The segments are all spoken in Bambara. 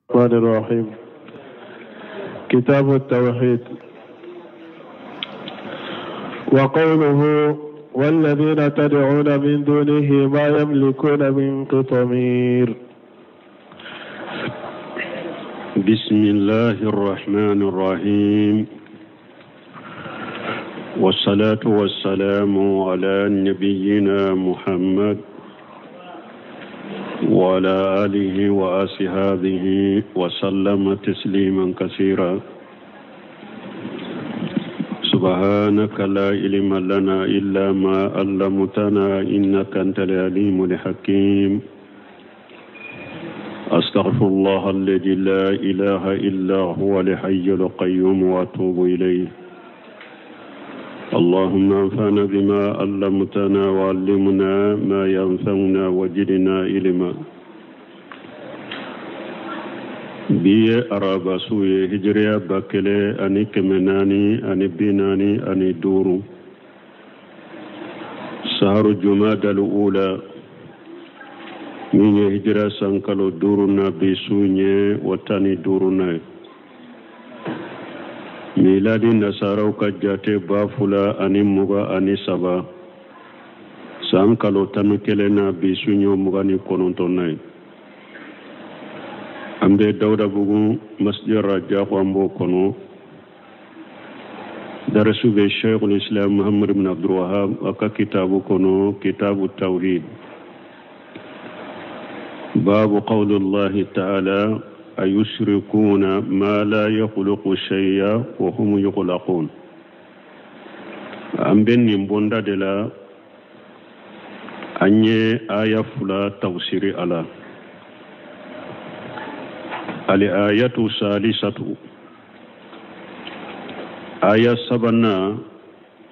الرحمن الرحيم. كتاب التوحيد. وقوله والذين تدعون من دونه ما يملكون من قطمير. بسم الله الرحمن الرحيم، والصلاة والسلام على نبينا محمد وعلى آله وأصحابه وسلم تسليما كثيرا. سبحانك لا علم لنا إلا ما علمتنا إنك أنت العليم الحكيم. أستغفر الله الذي لا إله إلا هو الحي القيوم وأتوب إليه. اللهم انفعنا بما علمتنا وعلمنا ما ينفعنا وزدنا علما. Bi ye araba su ye, hijiriya 1445, saharu jumadal ula, min ye hijira san kalo duuruna, bi su ye o 15na ye. Miladi nasaraw ka jate 2023, san kalo 11 na, bi su ye 29na ye. An bɛ Dawudabugu masjid Rajaku, an b'o kɔnɔ. Darasu bɛ Sheikhul Islam Muhammad ibn Abdul Wahab a ka kitabu kɔnɔ, kitabu tawhid, babu qawlullahi ta'ala ayushrikuna ma la yakhluqu shay'a wa hum yukhlaqun. An bɛ nin bonda de la, an ye aya 2 tafsiri a la. Al-ayatu salisatu, aya sabanan,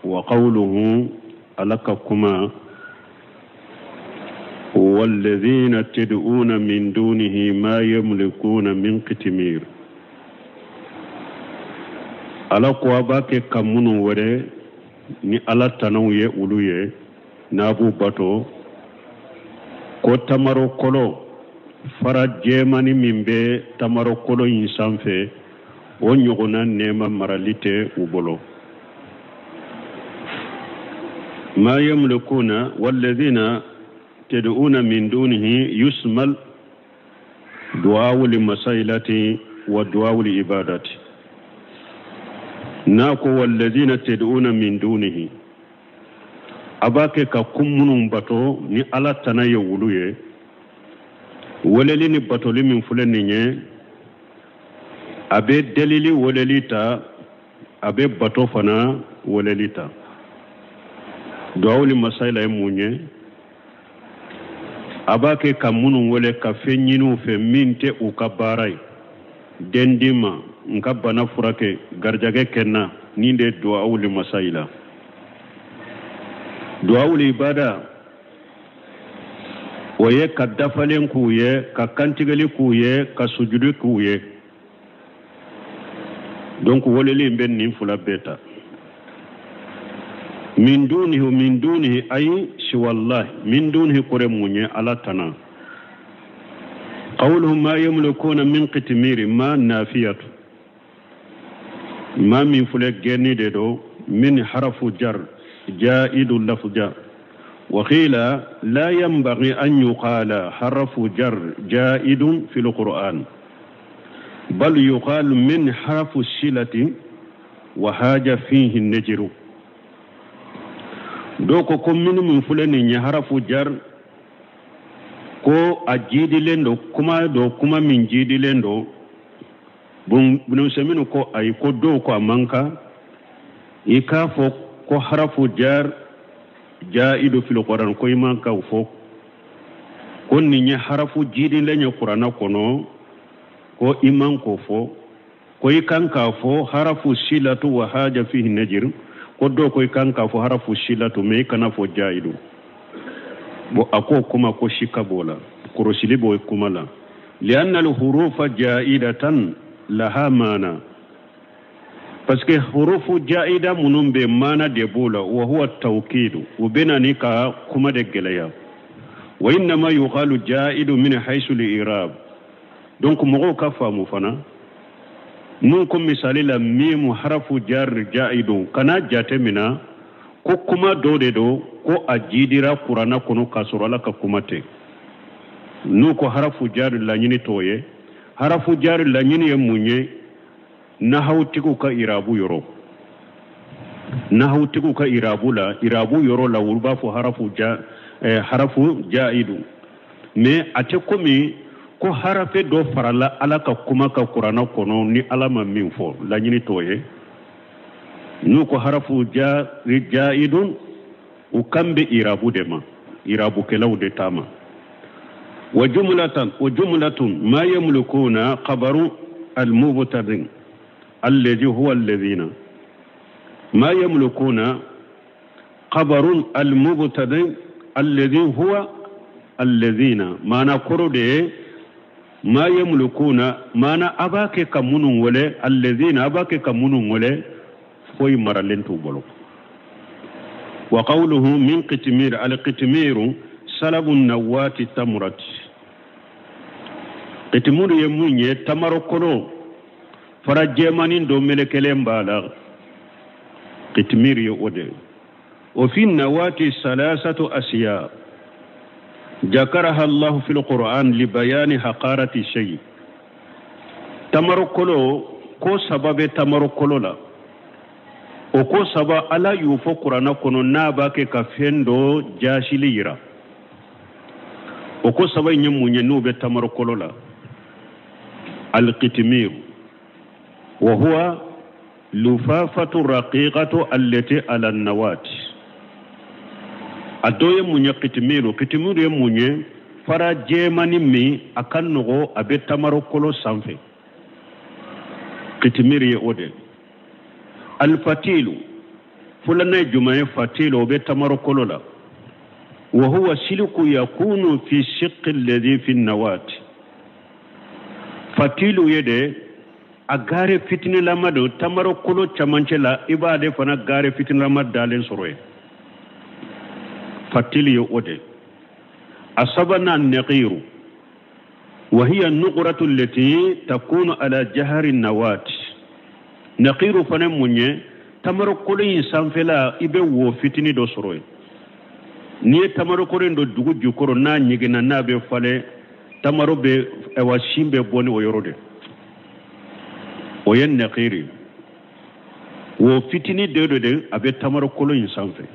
wa qawluhu, ala ka kuma, والذين تدعون من دونه ما يملكون من قطمير. Ala ko a b'a kɛ ka minnu wɛrɛ ni Ala tanaw ye, olu ye n'a b'u bato, ko tamaro kolo fara jɛmani min bɛ tamaro kolo in sanfɛ, o ɲɔgɔnna nɛɛma marali tɛ u bolo. ما يملكون والذين تدعون من دونه يسمل دعاء للمسائلة ودعاء للعبادة. ناكو والذين تدعون من دونه abake ka kun minnu bato ni Ala tana ye wulu ye, weleli ni batoli min filɛ nin ye, a bɛ delili weleli ta, a bɛ bato fana weleli ta. Duwawu ni masayila ye mun ye? A b'a kɛ ka minnu wele ka fɛn ɲini u fɛ min tɛ u ka baara ye, den di ma, n ka bana furakɛ, garijɛgɛ kɛ n na, nin de ye duwawu ni masayila. Duwawu ni ibada, o ye ka dafalen k'u ye, ka kantigɛli k'u ye, ka sujudi k'u ye. Donc weleli in bɛ nin fila bɛɛ ta. Min dunihi, min dunihi ay siwallahi, min dunihi kore mun ye? Ala tana. Qawluhu ma yamlikuna min qitmiri, ma nafiyatu, ma min filɛ gɛnni de don, min harafu jar jaidu lafja. وقيل لا ينبغي أن يقال حرف جر جائد في القرآن، بل يقال من حرف الصلة وحاجة فيه النجر. Dɔw ko minnu min filɛ nin ye harafu jar, ko a jiidilen don, kuma don, kuma min jiidilen don. Bunusɛminu ko ayi, ko dɔw ko a man kan i k'a fɔ ko harafu jar jaidu fil Qur'an, ko i man kan fɔ ko nin ye harafu jiidilen ye kuranna kɔnɔ, ko i man k'o fɔ, ko i kan k'a fɔ harafu silatu wa haja fihi najir. Ko dɔw ko i kan k'a fɔ harafu silatu, mais i kana fɔ jaidu. Bon, a ko kuma ko sika b'o la, kɔrɔsili b'o kuma la. Lianna alhurufa jaidatan laha mana, parce que hurufu jaida minnu bɛ, mana de b'o la, wa huwa tawkidu, u bɛ na ni ka kuma de gɛlɛya. Wa innama yuqalu jaidu min haythu al-i'rab. Donc mɔgɔw ka faamu fana, n'u ko misali la mimu harafu jar ja'idun, kana jate mina ko kuma dɔ de don ko a jidira kuranna kɔnɔ k'a sɔrɔ Ala ka kuma tɛ. N'u ko harafu jar, laɲini t'o ye. Harafu jar laɲini ye mun ye? Nahawtigiw ka irabu yɔrɔ, nahawtigiw ka irabu la, irabu yɔrɔ la, olu b'a fɔ harafu ja harafu ja'idu. Mais a tɛ komi ko harafe dɔ farala Ala ka kuma ka kuranna kɔnɔ ni Ala ma min fɔ, laɲini t'o ye. N'u ko harafu ja ja'idun, u kan bɛ irabu de ma, irabukɛlaw de ta ma. Wa jumlatan wa jumlatun ma yamlikuna khabaru al-mubtadi alladhi huwa alladhina ma yamlikuna khabarun al-mubtadi alladhi huwa alladhina, maana kɔrɔ de ye ma yamlikuna, maana a b'a kɛ ka minnu wele, alladhina a b'a kɛ ka minnu wele, foyi maralen t'u bolo. Wa qawluhu min qitmir, al-qitmiru salabu nawati tamurati. Qitmiru ye mun ye? Tamaro kolo fara jɛmanin dɔ melekelen b'a la, qitmir ye o de ye. Wa fi nawati salasatu asiya jakaraha Allahu fil Qur'an li bayani haqarati shay. Tamaro kolo ko saba bɛ tamaro kolo la, o ko saba Ala y'o fɔ kuranna kɔnɔ n'a b'a kɛ ka fɛn dɔ jaasili yira. O ko saba in ye mun ye n'o bɛ tamaro kolo la? Alqitmir wa huwa lufafatu raqiqatu allati ala nawat. A dɔ ye mun ye? Qitmiru, qitmiru ye mun ye? Fara jɛmani min a ka nɔgɔ, a bɛ tamaro kolo sanfɛ, qitmir ye o de. Alfatilu filanan ye jumɛn ye? Fatilu, o bɛ tamaro kolo la. Wa huwa siliku yakunu fi shiqqi alladhi fi nawat. Fatilu ye de a gaare fitinilama don tamaro kolo camancɛ la, i b'ale fana gaare fitinilama dalen sɔrɔ yen, fatili ye o de. A sabanan naqiru wa hiya nuqratu allati takunu ala jahari nawat. Naqiru fana mun ye? Tamaro kolo in sanfɛla, i bɛ wo fitini dɔ sɔrɔ yen. N'i ye tamaro kolo in don dugu jukɔrɔ, n'a ɲiginna, n'a bɛ falen, tamaro bɛ ɛwa sin bɛ bɔ ni o yɔrɔ de, o ye naqiri. Wo fitini de do de a bɛ tamaro kolo in sanfɛ.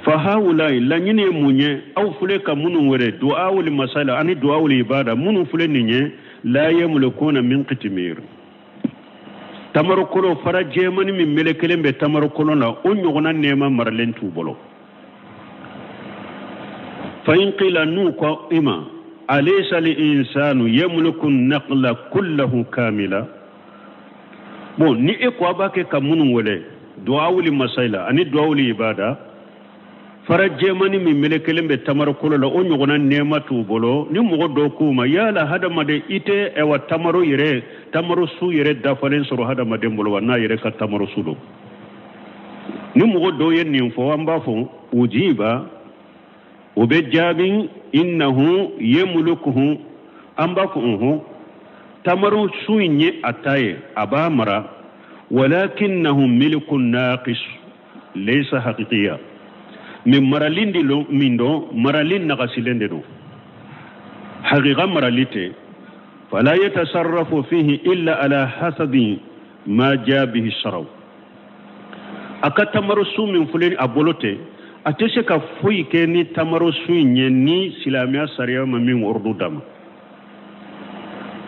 Fa haulai, laɲini ye mun ye? Aw filɛ ka minnu wele du'awul masala ani du'awul ibada, minnu filɛ nin ye, la yamlikuna min qitmir. Tamaro kolo fara jɛmani min melekelen bɛ tamaro kolo la, o ɲɔgɔnna nɛɛma maralen t'u bolo. Fa in qila, n'u ko i ma alaysa al insanu yamliku an-naqla kullahu kamila. Bon, ni e ko a b'a kɛ ka minnu wele du'awul masala ani du'awul ibada, fara jɛmani min melekelen bɛ tamaro kolo la, o ɲɔgɔnna nɛɛma t'u bolo. Ni mɔgɔ dɔw k'u ma yala hadamaden i tɛ ɛwa tamaro yɛrɛ, tamaro su yɛrɛ dafalen sɔrɔ hadamaden bolo wa, n'a yɛrɛ ka tamaro su don? Ni mɔgɔ dɔw ye nin fɔ, an b'a fɔ ujiba, o bɛ jaabi innahu yamlukuhu, an b'a fɔ unhun, tamaro su in ye a ta ye, a b'a mara, walakinnahu milkun naqis laysa haqiqiya. Mais marali de lo min don, marali nagasilen de don, haqiqa marali tɛ. Fala yatasarrafu fihi illa ala hasabi ma jaa bihi saraw. A ka tamaro su min filɛ a bolo tɛ, a tɛ se ka foyi kɛ ni tamaro su in ye ni silamɛya sariya ma min ordre d'a ma.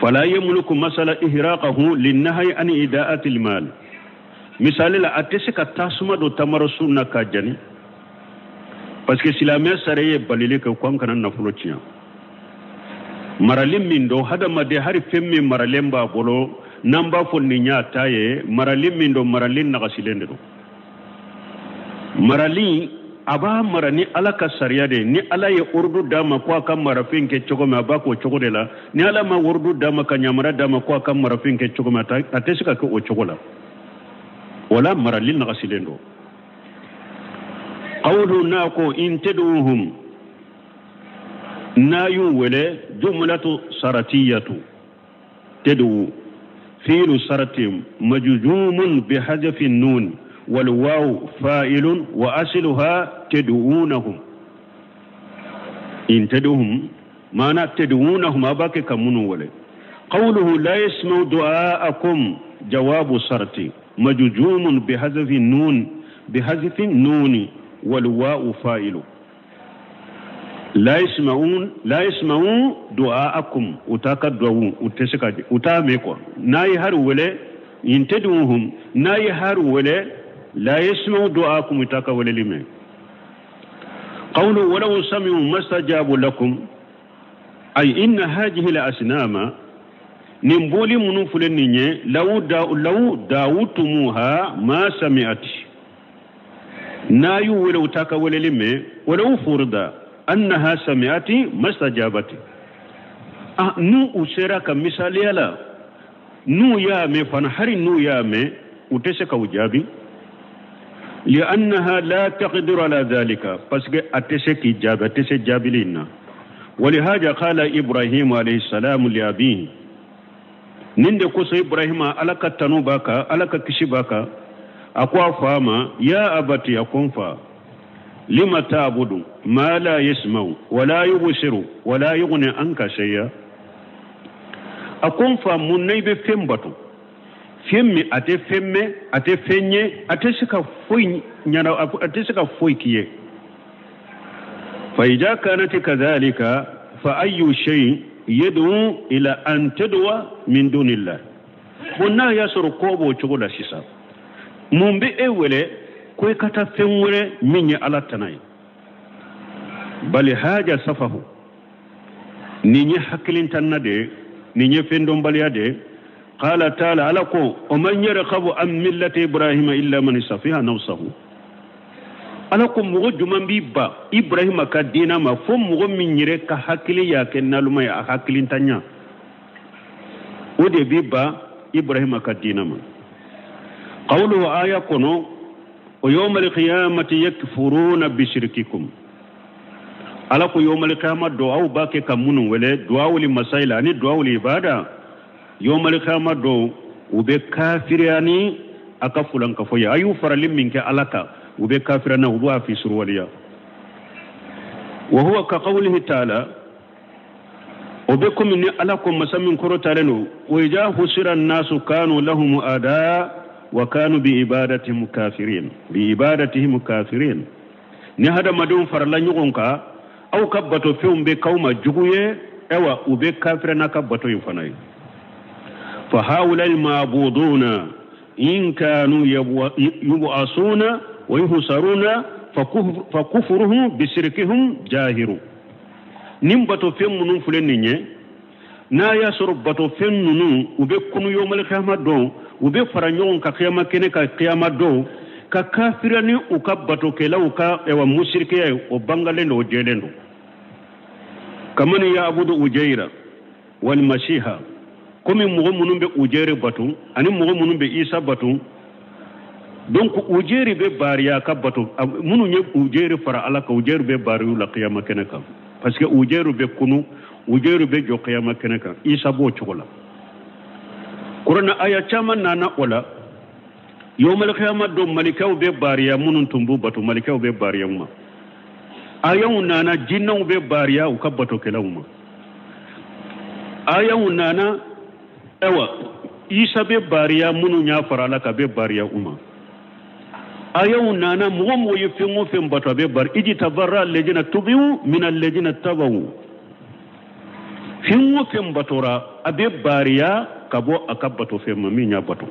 Fala yamliku masala ihraqahu linnahyi an ida'ati almal. Misali la, a tɛ se ka tasuma don tamaro su na k'a jani, parce que silamɛya sariya ye balili kɛ ko an kana nafolo tiɲɛ. Marali min don, hadamaden hali fɛn min maralen b'a bolo, n'an b'a fɔ nin y'a ta ye, marali min don, marali nagasilen de don. Marali a b'a mara ni Ala ka sariya de ye. Ni Ala ye ordre d'a ma ko a ka marafɛn kɛ cogo min, a b'a k'o cogo de la. Ni Ala ma ordre d'a ma ka yamaruya d'a ma ko a ka marafɛn kɛ cogo min, a tɛ se ka kɛ o cogo la. O la marali nagasilen don. Qawlu n'a ko in tad'uhum, N'a y'u wele jumlatu saratiyatu tad'u fi'lu sarati majzumun bi hadfi nun wal waw fa'ilun wa asluha tad'unahum in tad'uhum maana tad'unahum abake kamunu wele qawluhu la yasma'u du'aakum jawabu sarati majzumun bi hadfi nun bi hadfi nun wal waw fa'ilu la yasma'un du'aakum utaka du'u uteseka utame ko nayi har wele in tad'uhum nayi har wele la yasma'u du'aakum utaka wele lime qawlu walau sami'u mastajabu lakum ay inna hadhihi al-asnama nimboli munu fulen law da'utumuha ma sami'at nayu wele utaka wele lime walau furda annaha sami'ati mastajabati nu usera ka misaliya nu ya me fana hari nu ya me utese ka ujabi li'annaha la taqdiru ala dhalika parce que atese ki jabi atese jabilina walihaja qala ibrahim alayhi salam li abihi ninde koso ibrahima alaka tanu baka alaka kishi baka akwa fama ya abati akonfa lima ta'budu ma la yasma'u wa la yubsiru wa la yughni anka shay'a akon fa mun nay be fem bato femme ate femme ate fenye ate sika foy nyana ate sika foy kiye fa idha kanat kadhalika fa ayu shay yad'u ila an tadwa min dunillah bunna yasuru kobo chugola sisa mun be ewele koy kata fenwere min ye ala tanay bali haja safahu ni nye hakilin de ni nye fendon baliya de qala ta'ala ala ko o man yarqabu an millati ibrahima illa man safiha nafsahu ala ko mogo juman bi ba ibrahima ka dina ma fo mogo min yere ka hakili ya ke naluma ya hakilin tanya o de bi ba ibrahima ka dina ma qawluhu aya kono wa yawmal qiyamati yakfuruna bi shirkikum ala ko yawmal qiyamah do aw bake kamunu wele du'aul masaila ani du'aul ibada yawmal qiyamah do ube kafirani aka fulan ka foya ayu faralim minke alaka ube kafirana ubu afi surwaliya wa huwa ka qawlihi ta'ala ubekum ni ala ko masamin koro taleno wa idha husira an-nasu kanu lahum ada wa kanu bi ibadatihim kafirin bi ibadatihim kafirin ni hada madun farla nyugonka aw kabbato fewum be kawma juguye ewa ube kafirana kabbato yufanayi fa haula al-ma'buduna in kanu yub'asuna wa yuhsaruna fa kufruhum bi shirkihim jahiru nim bato fem munun fulen ninye na ya soro bato fem nunu ube kunu yawmal qiyamah don ube fara ɲɔgɔn ka kiyama kene ka kiyama don ka kafira ni u ka batokɛlaw ka ewa musirikeya ye o bangalen don o jɛlen don kamani ya abudu ujaira wal masiha komi mɔgɔ minnu bɛ ujairi bato ani mɔgɔ minnu bɛ isa bato donc ujairi bɛ baariya ka bato minnu ye ujairi fara ala kan ujairi bɛ baariyu la kiyama kɛnɛ kan parce que ujairi bɛ kunu ujairi bɛ jɔ kiyama kɛnɛ kan isa b'o cogo la Kurana aya caman nana o la yawmal qiyamah don malikaw bɛ baariya minnu tun b'u bato malikaw bɛ baariya u ma ayaw nana jinnaw bɛ baariya u ka batokɛlaw ma ayaw nana ewa isa bɛ baariya minnu y'a fara ala kan bɛ baariya u ma ayaw nana mɔgɔ mɔgɔ ye fɛn o fɛn bato a bɛ baari iji tabarra alladhina tubi'u min alladhina tabawu fɛn o fɛn batora a bɛ baariya ka bɔ a ka bato fɛn ma min y'a bato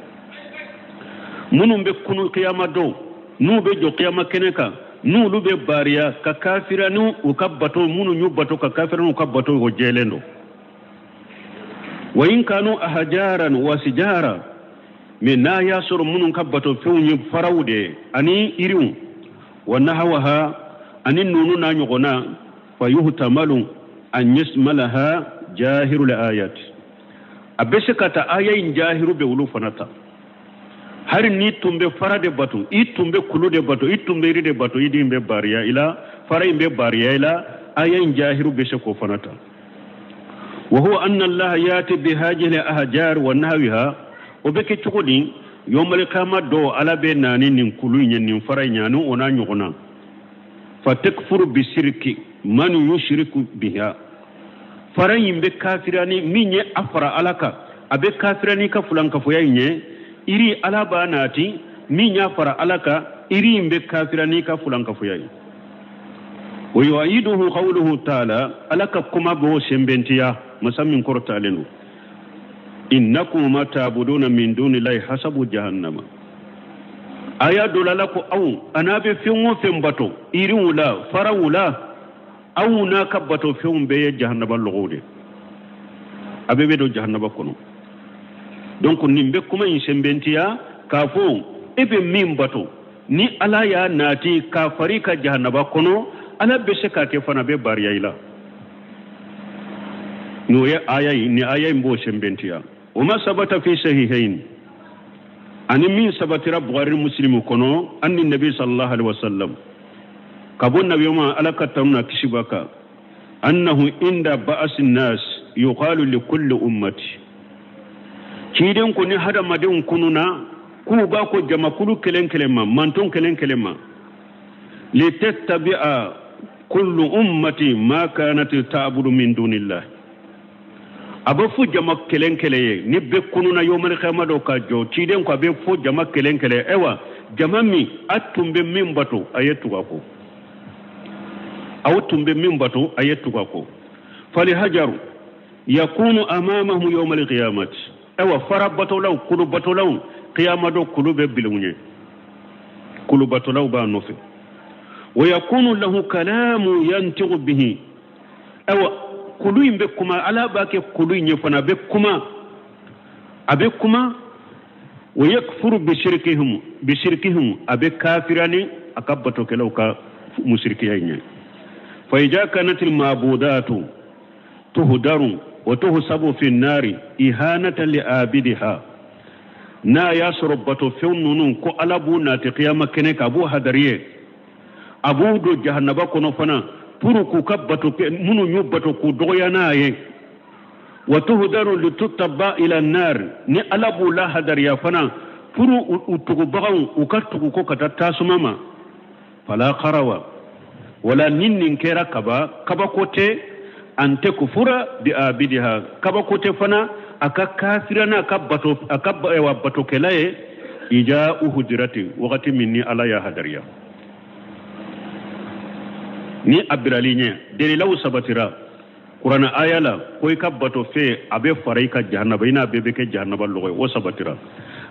minnu bɛ kunu kiyama don n'u bɛ jɔ kiyama kɛnɛ kan n'olu bɛ baariya ka kafira ni u ka bato minnu y'u bato ka kafira n'u ka bato o jɛlen don wa in kanu ahjaran wa sijara mais n'a y'a sɔrɔ minnu ka bato fɛnw ye faraw de ye ani yiriw wa nahawaha ani nunu n'a ɲɔgɔnna fa yuhtamalu an yasmalaha jahirul ayat a bɛ se ka ta aya in jahiru bɛ olu fana ta hari n'i tun bɛ fara de bato i tun bɛ kulu de bato i tun bɛ yiri de bato i den bɛ baariya i la fara in bɛ baariya i la Aya in jahiru bɛ se k'o fana ta. Wa huwa anna allaha yati bi hadhihi al-ahjar wa nahwiha. O bɛ kɛ cogo di? Yawmal qiyamah dɔ Ala bɛ na ni nin kulu in ye, nin fara in ye, ani o n'a ɲɔgɔn na. Fatakfuru bi shirki man yushriku biha. Fara in bɛ kafira ni min ye a fara Ala kan, a bɛ kafira n'i ka fulankafoya in ye. Iri Ala b'a nati min y'a fara Ala kan, iri in bɛ kafira n'i ka fulankafoya ye. Wa yu'iduhu qawluhu ta'ala, Ala ka kuma b'o sɛnbɛntiya masa min kɔrɔtalen don. Innakum ma ta'buduna min dunillahi hasabu jahannama. Aya dɔ la Ala ko aw an'a bɛ fɛn o fɛn bato, iriw la, faraw la, aw n'a ka bato fɛnw bɛɛ ye jahannaba lɔgɔw de, a bɛɛ bɛ don jahannaba kɔnɔ. Donc nin bɛ kuma in sɛnbɛntiya k'a fɔ e bɛ min bato ni Ala y'a nati k'a fari ka jahannaba kɔnɔ, Ala bɛ se k'a kɛ fana bɛ bariya i la. N'o ye aya in, ni aya in b'o sɛnbɛntiya. O ma sabata fi sahihain, ani min sabatira Bukhari Muslim kɔnɔ, anni nabi sallallahu alaihi wasallam, ka bɔ nabi ma Ala ka tanu na kisi b'a kan, annahu inda ba'asi nas yuqalu li kulli ummati. Ciden ko ni hadamadenw kununa k'u b'a ko jamakulu kelen kelen ma, manton kelen kelen ma, litattabi'a kullu ummati ma kanat ta'budu min dunillah. A bɛ fɔ jama kelen kelen ye ni bɛɛ kununa yawmal qiyamah dɔ ka jɔ, ciden ko a bɛ fɔ jama kelen kelen, ayiwa jama min a tun bɛ min bato a ye tugu a kɔ, aw tun bɛ min bato a ye tugu a kɔ. Fali hajaru yakunu amamahu yawmal qiyamati. Ayiwa fara batolaw, kulu batolaw, qiyama dɔ kulu bɛ bilenw ye, kulu batolaw b'a nɔfɛ. Wa yakunu lahu kalamu yantiqu bihi. Ayiwa kulu in bɛ kuma, Ala b'a kɛ kulu in ye fana, a bɛ kuma, a bɛ kuma. Wa yakfuru bi shirkihim, bi shirkihim, a bɛ kafira ni a ka batokɛlaw ka musirikiya in ye. Fa idha kanat al ma'budatu tuhdaru wa tuhsabu fi an-nari ihanatan li abidiha. N'a y'a sɔrɔ batofɛnw ninnu ko Ala b'u nati kiyama kɛnɛ kan, a b'u hadari ye, a b'u don jahannaba kɔnɔ fana pour k'u ka bato minnu y'u bato k'u dɔgɔya n'a ye. Wa tuhdaru litutaba ila an-nar, ni Ala b'u lahadariya fana pour u tugubagaw u ka tugu ko ka taa tasuma ma. Fala kharawa wala ni nin kɛra kaba, kabako tɛ an tɛ kufura bi abidiha, kabako tɛ fana a ka kafira n'a ka bato, a ka batokɛla ye ija uhudirati wagati min ni Ala y'a hadariya. Ni a birali ɲɛ delilaw sabatira Kurana aya la ko i ka bato fɛn a bɛ fara i ka jahannaba, i n'a bɛɛ bɛ kɛ jahannaba lɔgɔ ye, o sabatira.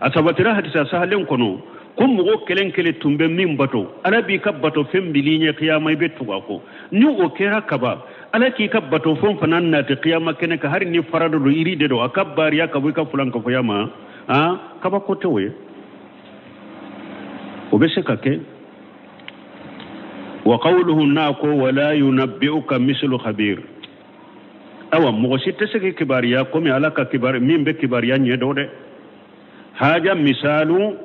A sabatira hadisa sahalen kɔnɔ ko mɔgɔ kelen kelen tun bɛ min bato, Ala b'i ka bato fɛn bil'i ɲɛ kiyama i bɛ tugu a kɔ. Ni o kɛra kaba, Ala k'i ka bato fɛn fana nati kiyama kɛnɛ kan, hali ni fara dɔ don, yiri de don, a ka bariya ka bɔ i ka fulankafoya ma, kabako tɛ o ye, o bɛ se ka kɛ. Wa qawluhu n'a ko wala yunabbi'uka mislu khabir. Awa mɔgɔ si tɛ se k'i kibaruya komi Ala ka kibaru min bɛ kibaruya ɲɛ dɔn dɛ. Haja misalu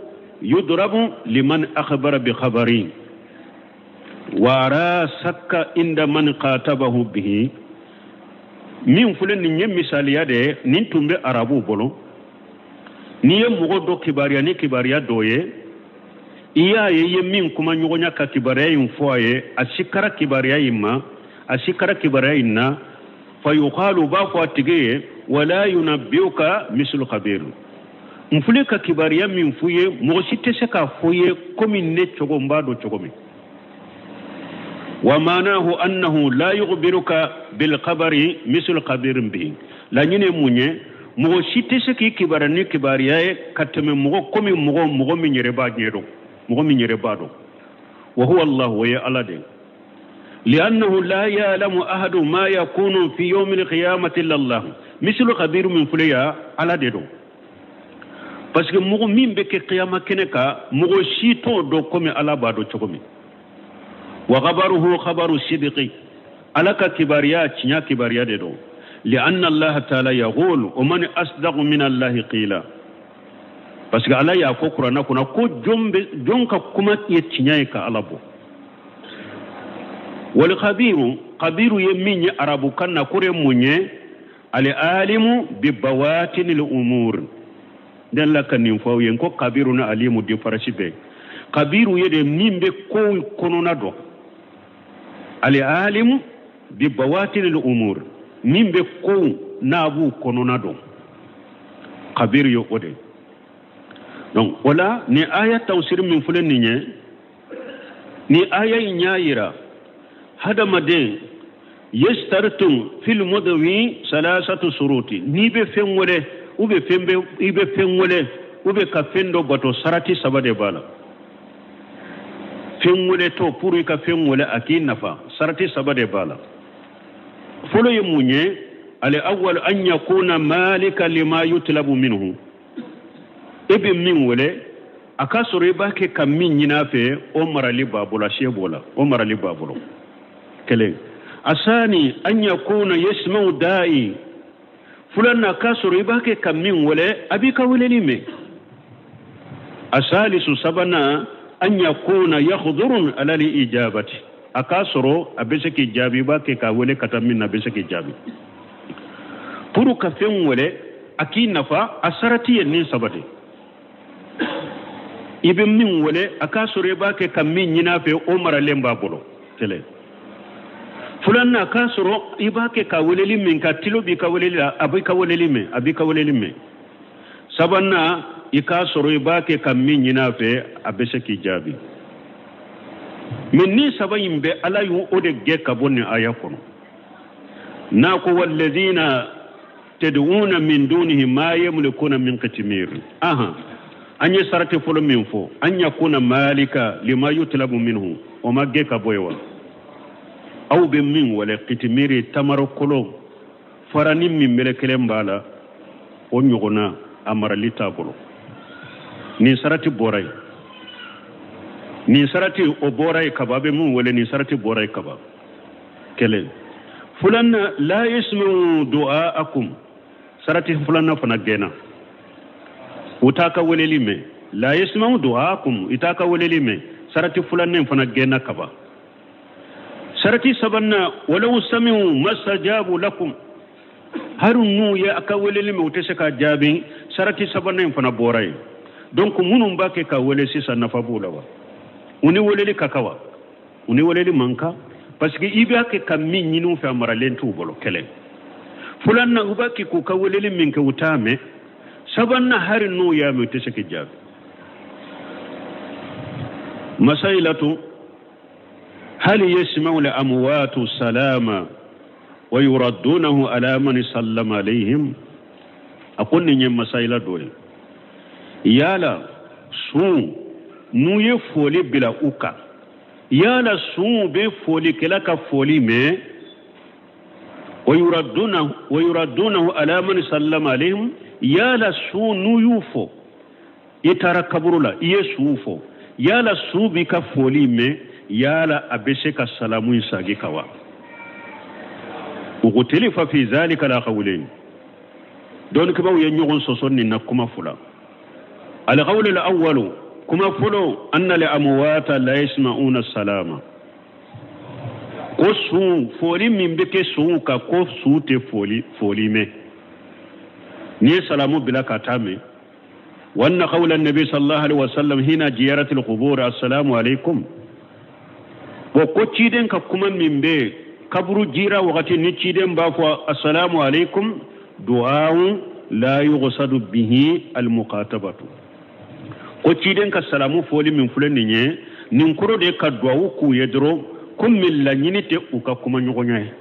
yudrabu liman akhbara bi khabari wa rasaka inda man qatabahu bihi. Min filɛ nin ye misaliya de ye, nin tun bɛ arabuw bolo. N'i ye mɔgɔ dɔ kibaruya ni kibaruya dɔ ye, i y'a ye i ye min kuma ɲɔgɔnya ka kibaruya in fɔ a ye, a sikara kibaruya in ma, a sikara kibaruya in na, fa yuqalu, b'a fɔ a tigi ye wala yunabbi'uka mislu khabir. N filɛ ka kibaruya min f'u ye, mɔgɔ si tɛ se k'a fɔ ye komi ne cogo n b'a dɔn cogo min. Wa maanahu annahu la yukhbiruka bil khabari mislu khabirin bihi. Laɲini ye mun ye? Mɔgɔ si tɛ se k'i kibaruya ni kibaruya ye ka tɛmɛ mɔgɔ komi mɔgɔ, mɔgɔ min yɛrɛ b'a ɲɛ dɔn, mɔgɔ min yɛrɛ b'a dɔn. Wa huwa Allah, o ye Ala de ye. Li'annahu la ya'lamu ahadu ma yakunu fi yawmil qiyamati illa Allah. Mislu khabir min filɛ yan, Ala de don. Parce que mɔgɔ min bɛ kɛ kiyama kɛnɛ kan, mɔgɔ si t'o dɔn komi Ala b'a dɔn cogo min. Wa khabaruhu khabaru sidqi, Ala ka kibaruya tiɲɛ kibaruya de don. Li'anna Allah ta'ala yaqul wa man asdaqu min Allah qila. Parce que Ala y'a fɔ Kuranɛ kɔnɔ ko jɔn ka kuma ye tiɲɛ ye ka Ala bɔ. Wal khabiru Kabiru ye min ye arabukan na, kore mun ye? Al alimu bi bawatinil umur. Den la ka nin fɔ aw ye ko kabiru ni alimu différence bɛ. Kabiru ye de min bɛ kow kɔnɔna dɔn. Al alimu bi bawatinil umur, min bɛ kow n'a b'u kɔnɔna dɔn, kabiru ye o de. Donc o la ni aya tawsiri min filɛ nin ye, ni aya in y'a yira hadamaden yastaritu fil mudwi salasatu suruti. N'i bɛ fɛn wele ou bien fɛn bɛ i bɛ fɛn wele ou bien ka fɛn dɔ bato, sarati saba de b'a la. Fɛn wele tɔ pour i ka fɛn wele a k'i nafa, sarati saba de b'a la. Fɔlɔ ye mun ye? Al awwal an yakuna malika lima yutlabu minhu. E bɛ min wele a ka sɔrɔ i b'a kɛ ka min ɲini a fɛ, o marali b'a bolo, a se b'o la, o marali b'a bolo. Kelen. Asani an yakuna yasma'u da'i. Filanan, a ka sɔrɔ i b'a kɛ ka min wele a b'i ka weleli mɛn. Asalisu, sabanan, an yakuna yakhdurun ala li ijabati. A k'a sɔrɔ a bɛ se k'i jaabi, i b'a kɛ k'a wele ka taa min na, a bɛ se k'i jaabi. Pour ka fɛn wele a k'i nafa, a sarati ye nin saba de. I bɛ min wele a k'a sɔrɔ i b'a kɛ ka min ɲini a fɛ, o maralen b'a bolo. Kelen. Filanan, a k'a sɔrɔ i b'a kɛ ka weleli min ka tilo b'i ka weleli la, a b'i ka weleli mɛn, a b'i ka weleli mɛn. Sabanan, i k'a sɔrɔ i b'a kɛ ka min ɲini a fɛ, a bɛ se k'i jaabi. Mais ni saba in bɛ, Ala y'o o de gɛn ka bɔ nin aya kɔnɔ n'a ko walladina tad'una min dunihi ma yamlikuna min qitmir. Aha, an ye sarati fɔlɔ min fɔ, an yakuna malika lima yutlabu minhu, o ma gɛn ka bɔ yen wa? Aw bɛ min wele kitimiri, tamaro kolo farani min melekelen b'a la, o ɲɔgɔnna a marali t'a bolo. Nin sarati bɔra yen, nin sarati o bɔra yen kaban. A bɛ min wele, nin sarati bɔra yen kaban. Kelen. Filanan, la yasma'u du'aakum, sarati filanan fana gɛnna, u t'a ka weleli mɛn. La yasma'u du'aakum, i t'a ka weleli mɛn, sarati filanan fana gɛnna kaban. Sarati sabanan, walaw sami'u mastajabu lakum, hari n'u ye a ka weleli mɛn, u tɛ se k'a jaabi, sarati sabanan fana bɔra yen. Donc minnu b'a kɛ ka wele sisan, nafa b'u la wa? U ni weleli ka kan wa? U ni weleli man kan, parce que i b'a kɛ ka min ɲini u fɛ, a maralen t'u bolo. Kelen. Filanan, u b'a kɛ k'u ka weleli min kɛ, u t'a mɛn. Sabanan, hari n'u y'a mɛn, u tɛ se k'i jaabi. Masailatu hal yasma'u al-amwatu salama wa yuraddunahu ala man sallama alayhim. A ko nin ye masayila dɔ ye. Yala sun n'u ye foli bila u kan, yala sun bɛ folikɛla ka foli mɛn? Wa yuraddunahu ala man sallama alayhim, yala sun n'u y'u fo, i taara kaburu la, i ye su fo, yala su b'i ka foli mɛn? Yala a bɛ se ka salamu in sagi ka wa? Ukutilifa fi zalika la qawlayn, dɔnnikɛbaaw ye ɲɔgɔn sɔsɔ nin na kuma fila. Alqawlu alawwalu, kuma fɔlɔ, anna al amwata la yasma'una salama, ko sun foli min bɛ kɛ sun kan, ko su tɛ foli mɛn n'i ye salamu bila ka taa mɛn. Wa anna qawla nabi sallallahu alaihi wasallam hina ziyarati alqubur assalamu alaikum, wa ko ciden ka kuma min bɛ kaburu jira wagati ni ciden b'a fɔ assalamu alaikum, du'a'un la yughsadu bihi almuqatabatu, ko ciden ka salamu foli min filɛ nin ye, nin kɔrɔ de ka duwawu k'u ye dɔrɔn, ko min laɲini tɛ u ka kuma ɲɔgɔnya ye.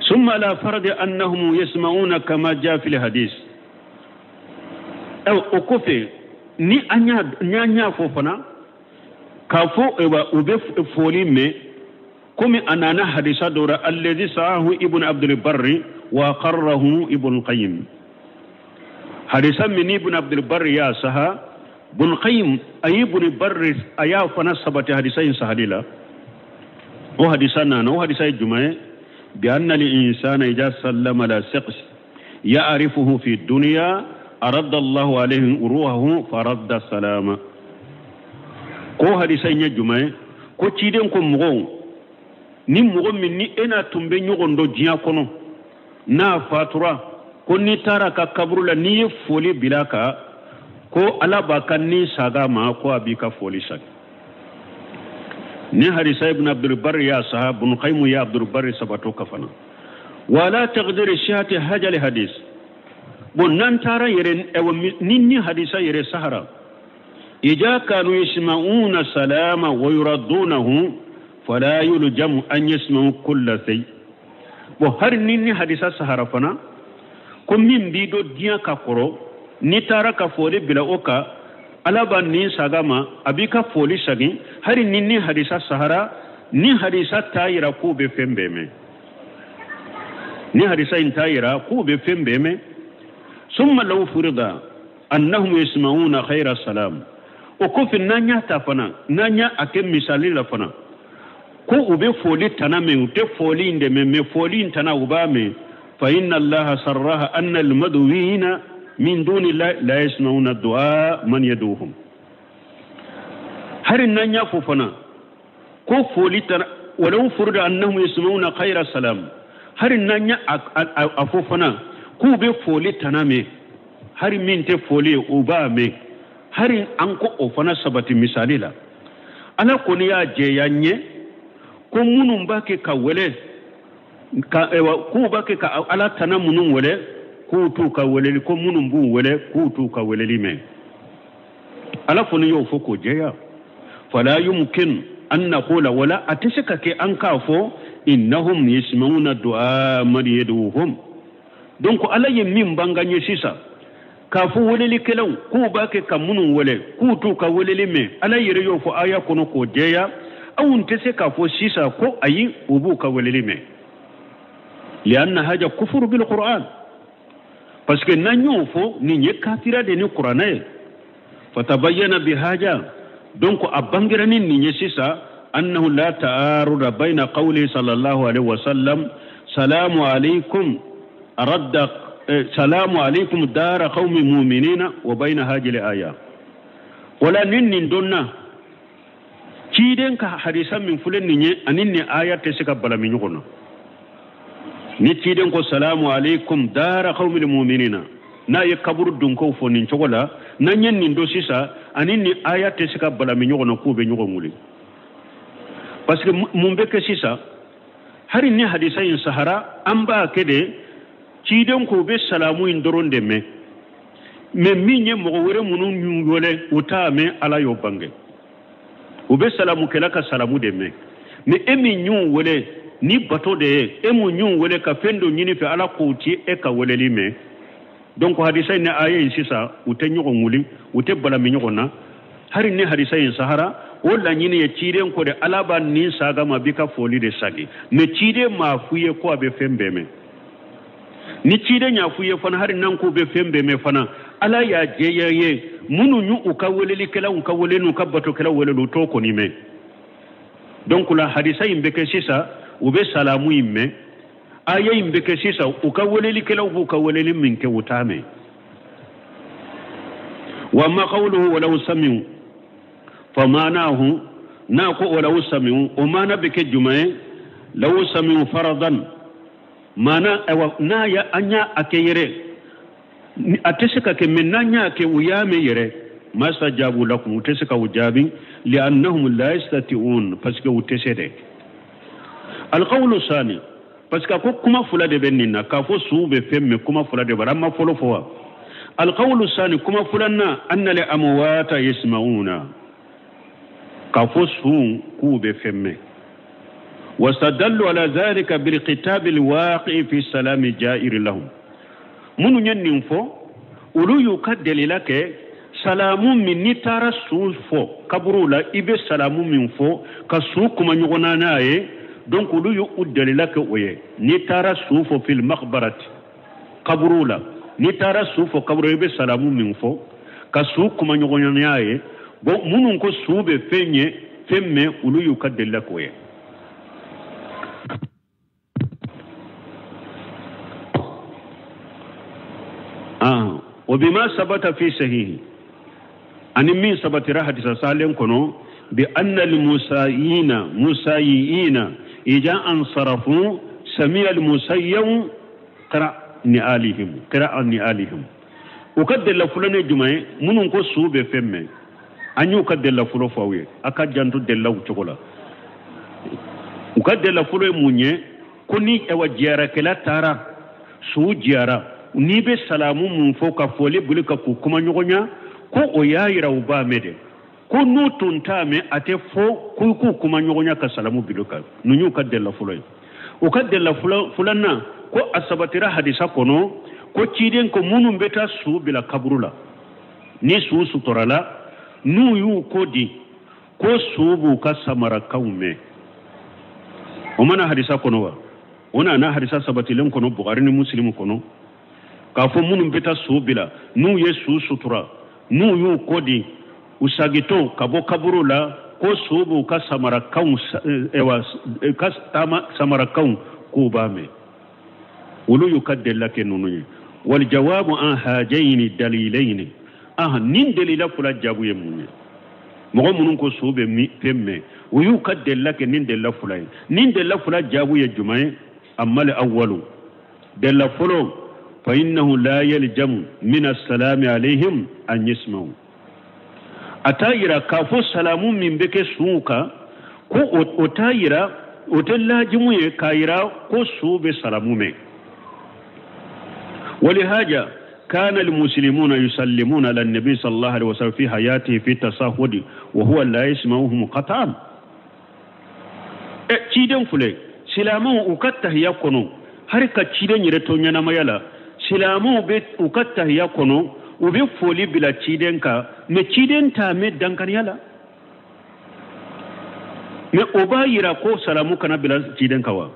Summa ala faradi annahum yasma'una kama jaa fil hadis. O kɔfɛ ni an y'a fɔ fana k'a fɔ u bɛ foli mɛn, komi a nana hadisa dɔ la, alladhi sahahu ibn abdul barri wa qarrahu ibn qayyim, hadisa min ibn abdul barri y'a saha, ibn qayyim a ye ibn barri a y'a fana sabati hadisa in sahali la. O hadisa nana, o hadisa ye jumɛn ye? Bi anna al insana idha sallama ala shakhs ya'rifuhu fi dunya aradda Allahu alayhi ruhahu faradda salama. Ko hadisa in ye jumɛn ye? Ko ciden ko mɔgɔw Ni mɔgɔ min ni e n'a tun bɛ ɲɔgɔn dɔn diɲɛ kɔnɔ n'a fatura ko n'i taara ka kaburu la n'i ye foli bila a kan ko ala b'a ka ni saga ma ko a b'i ka foli sagi. Ni hadisa ibn Abdul Barri ya saha Ibn Qayyim ya Abdul Barri sabato ka fana. Wala taqdir sihati hajal hadis. Bon n'an taara yɛrɛ ni hadisa yɛrɛ sahara ija kanu yasma'una salama wa yuraddunahu fala yuljamu an yasma'u kulla shay. Bon hari ni hadisa sahara fana ko min b'i dɔ diɲɛ ka kɔrɔ n'i taara ka foli bila o kan ala b'a nin saga ma a b'i ka foli sagin. Hari ni hadisa sahara ni hadisa t'a yira k'u bɛ fɛn bɛɛ mɛn. Ni hadisa in t'a yira k'u bɛ fɛn bɛɛ mɛn. Summa law furida annahum yasma'una khayra salam. O kɔfɛ n'an y'a ta fana n'an y'a kɛ misali la fana ko u bɛ foli tana mɛn u tɛ foli in de mɛn mɛ foli in tana u b'a mɛn. Fa inna allaha sarraha anna almadwina min duni la yasma'una du'a man yad'uhum. Hari n'an y'a fɔ fana ko foli tana walau furida annahum yasma'una khayra salam. Hari n'an y'a a fɔ fana k'u bɛ foli tana mɛn hari min tɛ foli ye u b'a mɛn. Hari an ko o fana sabati misali la ala kɔni y'a jɛya n ye ko minnu b'a kɛ ka wele ka k'u b'a kɛ ka ala tana minnu wele k'u t'u ka weleli ko minnu b'u wele k'u t'u ka weleli mɛn. Ala kɔni y'o fɔ k'o jɛya. Fala yumkin an naqula wala a tɛ se ka kɛ an k'a fɔ innahum yasma'una du'a man yad'uhum. Donc ala ye min banga ɲɛ sisan k'a fɔ welelikɛlaw k'u b'a kɛ ka minnu wele k'u t'u ka weleli mɛn. Ala yɛrɛ y'o fɔ aya kɔnɔ k'o jɛya. Anw tɛ se k'a fɔ sisan ko ayi u b'u ka weleli mɛn. Lianna haja kufuru bil Qur'an. Parce que n'an y'o fɔ nin ye kafira de ni kuranɛ ye. Fatabayyana bi haja. Donc a bangera ni nin ye sisan annahu la ta'aruda bayna qawli sallallahu alaihi wa sallam salamu alaykum radda salamu alaykum dara qaumi mu'minina wa bayna hadhihi al-aya. Wala nin donna ciden ka hadisa min filɛ nin ye ani nin aya tɛ se ka balami ɲɔgɔn na. Ni ciden ko salamu alaykum dara qaumi mu'minina n'a ye kaburu dunkow fɔ nin cogo la n'an ye nin don sisan ani nin aya tɛ se ka balami ɲɔgɔn na k'u bɛ ɲɔgɔn wuli. Parce que mun bɛ kɛ sisan hari ni hadisa in sahara an b'a kɛ de ciden ko bɛ salamu in dɔrɔn de mɛn mɛ min ye mɔgɔ wɛrɛ minnu wele u t'a mɛn ala y'o bange. U bɛ salamukɛla ka salamu de mɛn mɛ e min y'u wele ni bato de ye e mun y'u wele ka fɛn dɔ ɲini fɛ ala k'o ti e ka weleli mɛn. Donc hadisa in ni aya in sisan u tɛ ɲɔgɔn wuli u tɛ balami ɲɔgɔn na. Hari ni hadisa in sahara o laɲini ye ciden ko de ala b'a nin saga ma b'i ka foli de sagi mɛ ciden m'a f'u ye ko a bɛ fɛn bɛɛ mɛn. Ni ciden y'a f'u ye fana hari n'an k'u bɛ fɛn bɛɛ mɛn fana ala y'a jɛya ye minnu y'u ka welelikɛlaw ka wele n'u ka batokɛlaw wele u t'o kɔni mɛn. Donc la hadisa in bɛ kɛ sisan u bɛ salamu in mɛn. Aya in bɛ kɛ sisan u ka welelikɛlaw b'u ka weleli min kɛ u t'a mɛn. Wa ma qawluhu walaw sami'u fa ma'nahu n'a ko walaw sami'u o maana bɛ kɛ jumɛn ye? Law sami'u faradan maana ayiwa n'a ya an y'a kɛ yɛrɛ a tɛ se ka kɛ mɛ n'an y'a kɛ u y'a mɛn yɛrɛ ma stajabu lakum u tɛ se ka u jaabi li'annahum la yastati'un parce que u tɛ se dɛ. Alqawlu sani parce que a ko kuma fila de bɛ nin na k'a fɔ suw bɛ fɛn mɛn kuma fila de b'a la an ma fɔlɔ fɔ wa. Alqawlu sani kuma filanan anna li amwata yasma'una k'a fɔ suw k'u bɛ fɛn mɛn. Wastadallu ala dhalika bilkitabi alwaqi fi salami ja'iri lahum. Minnu ye nin fɔ olu y'u ka delila kɛ salamu min n'i taara su fɔ kaburu la i bɛ salamu min fɔ ka su kuma ɲɔgɔn na n'a ye. Donc olu y'u delila kɛ o ye n'i taara su fɔ fil maqbarati kaburu la n'i taara su fɔ kaburu i bɛ salamu min fɔ ka su kuma ɲɔgɔn n'a ye. Bon minnu ko su bɛ fɛn ye fɛn mɛn olu y'u ka delila k'o ye. وبما ثبت في صحيح أن من ثبت hadisa salen kɔnɔ bi anna al-musayina Ija ansarafu sami'a almusayyaw qira ni alihim qira ni alihim. U ka delila fɔlɔ ye jumɛn ye? Minnu ko su bɛ fɛn mɛn, an y'u ka delila fɔlɔ fɔ aw ye, a ka janto delilaw cogo la. U ka delila fɔlɔ ye mun ye? Ko ni ɛwa jiyarakɛla taara su jiyara, n'i bɛ salamu mun fɔ ka fɔli boli ka k'u kuma ɲɔgɔnya, ko o y'a yira u b'a mɛn dɛ. Ko n'u tun t'a mɛn, a tɛ fɔ k'u k'u kuma ɲɔgɔnya ka salamu bili kan. Ninnu y'u ka delila fɔlɔ ye. U ka delila filanan, ko a sabatira hadisa kɔnɔ ko ciden ko minnu bɛ taa su bila kaburu la, ni su suturala, n'u y'u ko di, ko su b'u ka samarakanw mɛn. O mana hadisa kɔnɔ wa? O nana hadisa sabatilen kɔnɔ Bukhari ni Muslim kɔnɔ, k'a fɔ minnu bɛ taa su bila, n'u ye su sutura, n'u y'u ko di, u sagitɔ ka bɔ kaburu la, ko su b'u ka samarakanw, ɛwa, ka taama samarakanw k'u b'a mɛn. Olu y'u ka delila kɛ ninnu ye. Wal jawabu an hajayini dalilayni. Aha, nin delila fila jaabu ye mun ye? Mɔgɔ minnu ko su bɛ fɛn mɛn, u y'u ka delila kɛ nin delila fila ye. Nin delila fila jaabu ye jumɛn ye? Amal awwalu, delila fɔlɔ, fa innahu la yaljamu min assalami alayhim an yasma'u. A t'a yira k'a fɔ salamu min bɛ kɛ suw kan, ko o t'a yira, o tɛ lajimu ye k'a yira ko su bɛ salamu mɛn. ولهذا كان المسلمون يسلمون على النبي صلى الله عليه وسلم في حياته في التشهد وهو لا يسمعهم قطعا. Ciden filɛ, silamɛw u ka tahiya kɔnɔ, hali ka ciden yɛrɛ to ɲɛnamaya la, silamɛw bɛ u ka tahiya kɔnɔ, u bɛ foli bila ciden kan, mɛ ciden t'a mɛn dankariya la. Mɛ o b'a yira ko salamu kana bila ciden kan wa?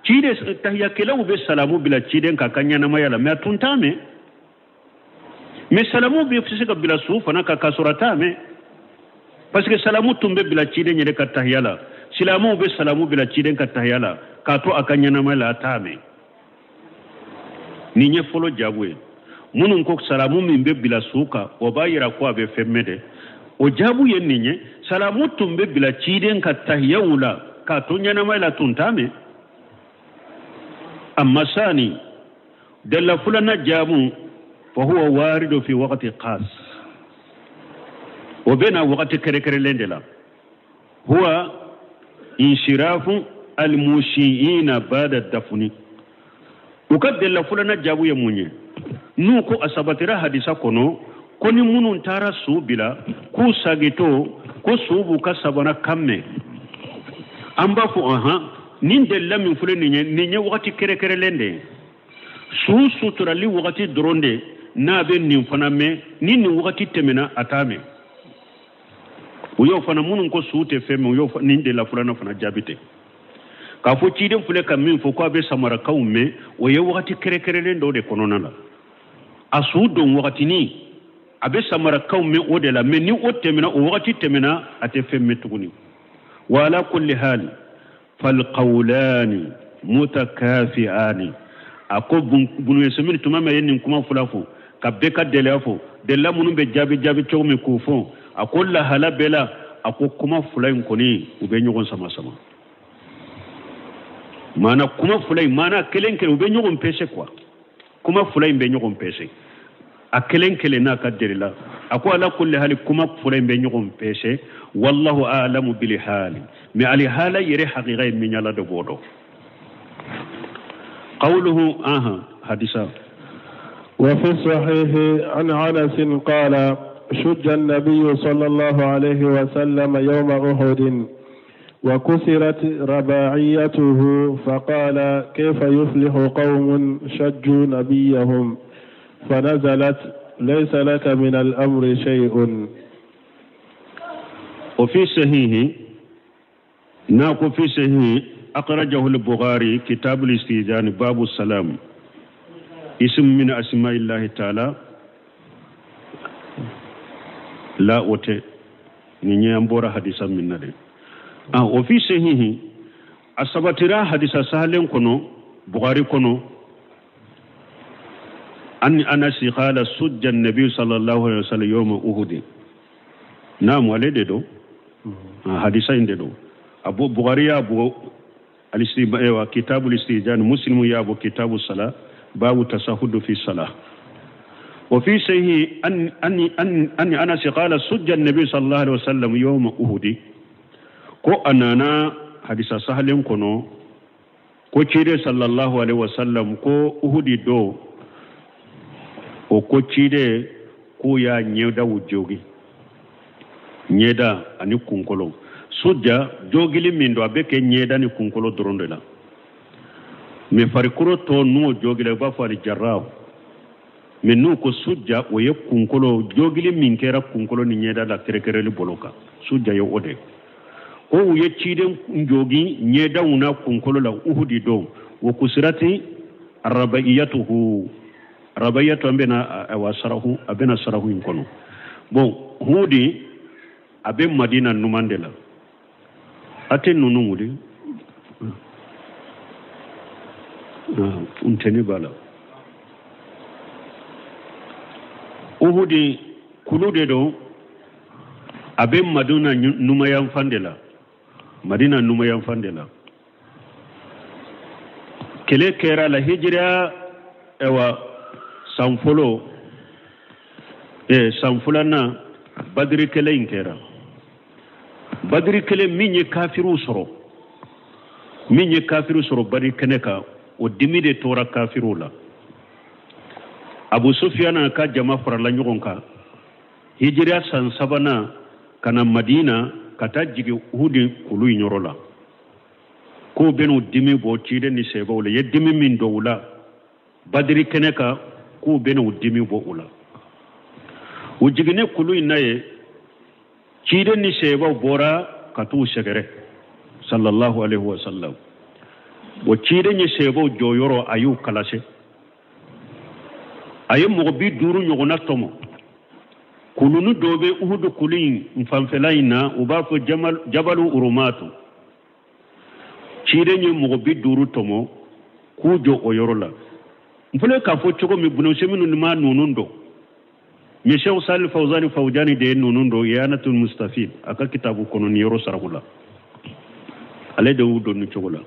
Ciden tahiyakɛlaw bɛ salamu bila ciden kan ka ɲɛnamaya la, mɛ a tun t'a mɛn. Mɛ salamu bɛ se ka bila su fana kan k'a sɔrɔ a t'a mɛn, parce que salamu tun bɛ bila ciden yɛrɛ ka tahiya la. Silamɛw bɛ salamu bila ciden ka tahiya la k'a to a ka ɲɛnamaya la, a t'a mɛn. Nin ye fɔlɔ jaabu ye. Minnu ko salamu min bɛ bila su kan, o b'a yira ko a bɛ fɛn mɛn dɛ, o jaabu ye nin ye. Salamu tun bɛ bila ciden ka tahiyaw la k'a to ɲɛnamaya la, tun t'a mɛn. Amma sani, dalla fulana jaabu, fa huwa waridu fi waqti khas, o bɛna wagati kɛrɛkɛrɛlen de la. Huwa insirafu almushiina bada dafuni. U ka dalla fulana jaabu ye mun ye? N'u ko a sabatira hadisa kɔnɔ ko ni minnu taara su bila k'u sagitɔ, ko su b'u ka sabana kan mɛn, an b'a fɔ ɔhan, nin delila min filɛ nin ye, nin ye wagati kɛrɛkɛrɛlen de ye. Su suturali wagati dɔrɔn de n'a bɛ nin fana mɛn, ni nin wagati tɛmɛna a t'a mɛn. U y'o fana, minnu ko su tɛ fɛn mɛn, u y'o nin delila filanan fana jaabi ten. K'a fɔ ciden filɛ ka min fɔ k'a bɛ samarakaw mɛn, o ye wagati kɛrɛkɛrɛlen dɔw de kɔnɔna la. A su don wagatinin a bɛ samarakaw mɛn o de la, mɛ ni o tɛmɛna, o wagati tɛmɛna, a tɛ fɛn mɛn tuguni. Wa ala kulli hali falqawlani mutakafi'ani. A ko bunu Yasmin tuma min ye nin kuma fila fɔ, ka bɛɛ ka delila fɔ, delila minnu bɛ jaabi jaabi cogo min k'o fɔ, a ko lahala bɛɛ la, a ko kuma fila in kɔni u bɛ ɲɔgɔn sama sama. Maana kuma fila in, maana kelen kelen u bɛ ɲɔgɔn pese quoi. Kuma fila in bɛ ɲɔgɔn pese, a kelen kelen n'a ka delila. A ko ala kulli hali kuma fila in bɛ ɲɔgɔn pese. Wallahu a'lamu bil hali, mais ali hala yɛrɛ haqiqa ye min ye, Ala de b'o dɔn. Qawluhu aha hadisa. وفي الصحيح عن أنس قال شج النبي صلى الله عليه وسلم يوم أحد وكسرت رباعيته فقال كيف يفلح قوم شجوا نبيهم فنزلت ليس لك من الأمر شيء. وفي صحيح ناكو في صحيح أخرجه البخاري كتاب الاستئذان باب السلام اسم من أسماء الله تعالى لا أوتي نيامبورا حديثا من نري. وفي صحيح السبترا حديثا سهلين كنو بخاري كنو أن أنس قال سج النبي صلى الله عليه وسلم يوم أحد. نعم ولدو حديثا دو أبو بخاري أبو Ewa kitabu listizan Muslimu y'a bɔ kitabu sala babu tasahudu fi sala. Wa fi sahihi an an an an Anas qala sujja an-nabi sallallahu alaihi wasallam yawma Uhud. Ko a nana hadisa sahalen kɔnɔ ko ciden sallallahu alaihi wasallam ko Uhudi don, o ko ciden k'u y'a ɲɛdaw jogi, ɲɛda ani kunkolo. Sujja jogili min don, a bɛ kɛ ɲɛda ni kunkolo dɔrɔn de la, mais farikolo tɔ n'o jogila i b'a fɔ alijaraw. Mais n'u ko sujja, o ye kunkolo jogili min kɛra kunkolo ni ɲɛda la kɛrɛkɛrɛli bolo kan, sujja ye o de ye. Ko u ye ciden jogi ɲɛdaw n'a kunkolo la Uhudi don. Wa kusirati rabaiyatuhu, rabaiyatu an bɛna awa sarahu, a bɛna sarahu in kɔnɔ. Bon, Uhudi a bɛ Madina numan de la, a tɛ ninnu wuli funteni b'a la. Uhudi kulu de don, a bɛ Madina numayanfan de la, Madina numayanfan de la. Kɛlɛ kɛra la hijira ɛwa san fɔlɔ, san filanan Badiri kɛlɛ in kɛra. Badiri kɛlɛ min ye kafiriw sɔrɔ, min ye kafiriw sɔrɔ Badiri kɛnɛ kan, o dimi de tora kafiriw la. Abu Sufiyana ka jama farala ɲɔgɔn kan hijira san sabanan ka na Madina ka taa jigin Uhudi kulu in yɔrɔ la, k'o bɛn'u dimi bɔ ciden ni sɛbɛw la. Ye dimi min don u la Badiri kɛnɛ kan, k'u bɛn'u dimi bɔ u la. U jiginnen kulu in na ye, ciden ni sɛbɛw bɔra ka t'u sɛgɛrɛ sallallahu alaihi wa sallam. O ciden ye sɛbɛw jɔyɔrɔ, a y'u kalase, a ye mɔgɔ 50 ɲɔgɔnna tɔmɔ. Kuluni dɔ bɛ Uhudu kulu in fanfɛla in na, u b'a fɔ Jabalu Urumatu. Ciden ye mɔgɔ 50 tɔmɔ k'u jɔ o yɔrɔ la. N filɛ k'a fɔ cogo min, bunɔsi minnu ma ninnu dɔn, mais Cheikh Salih Fawzani Fawjani de ye ninnu dɔn Iyanatul Mustafid a ka kitabu kɔnɔ nin yɔrɔ saraku la, ale de y'u dɔn nin cogo la.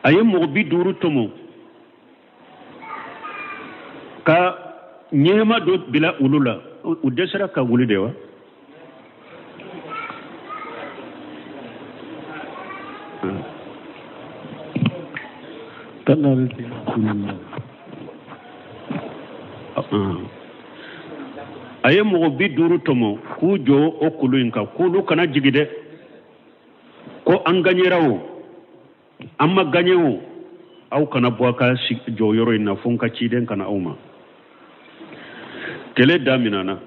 A ye mɔgɔ 50 tɔmɔ ka ɲɛma dɔ bila olu la. U dɛsɛra ka wuli de wa? A ye mɔgɔ 50 tɔmɔ k'u jɔ o kulu in kan, k'olu kana jigin dɛ, ko an gaɲɛra o, an ma gaɲɛ o, aw kana bɔ a ka jɔyɔrɔ in na fo n ka ciden kana aw ma. Kɛlɛ daminɛna,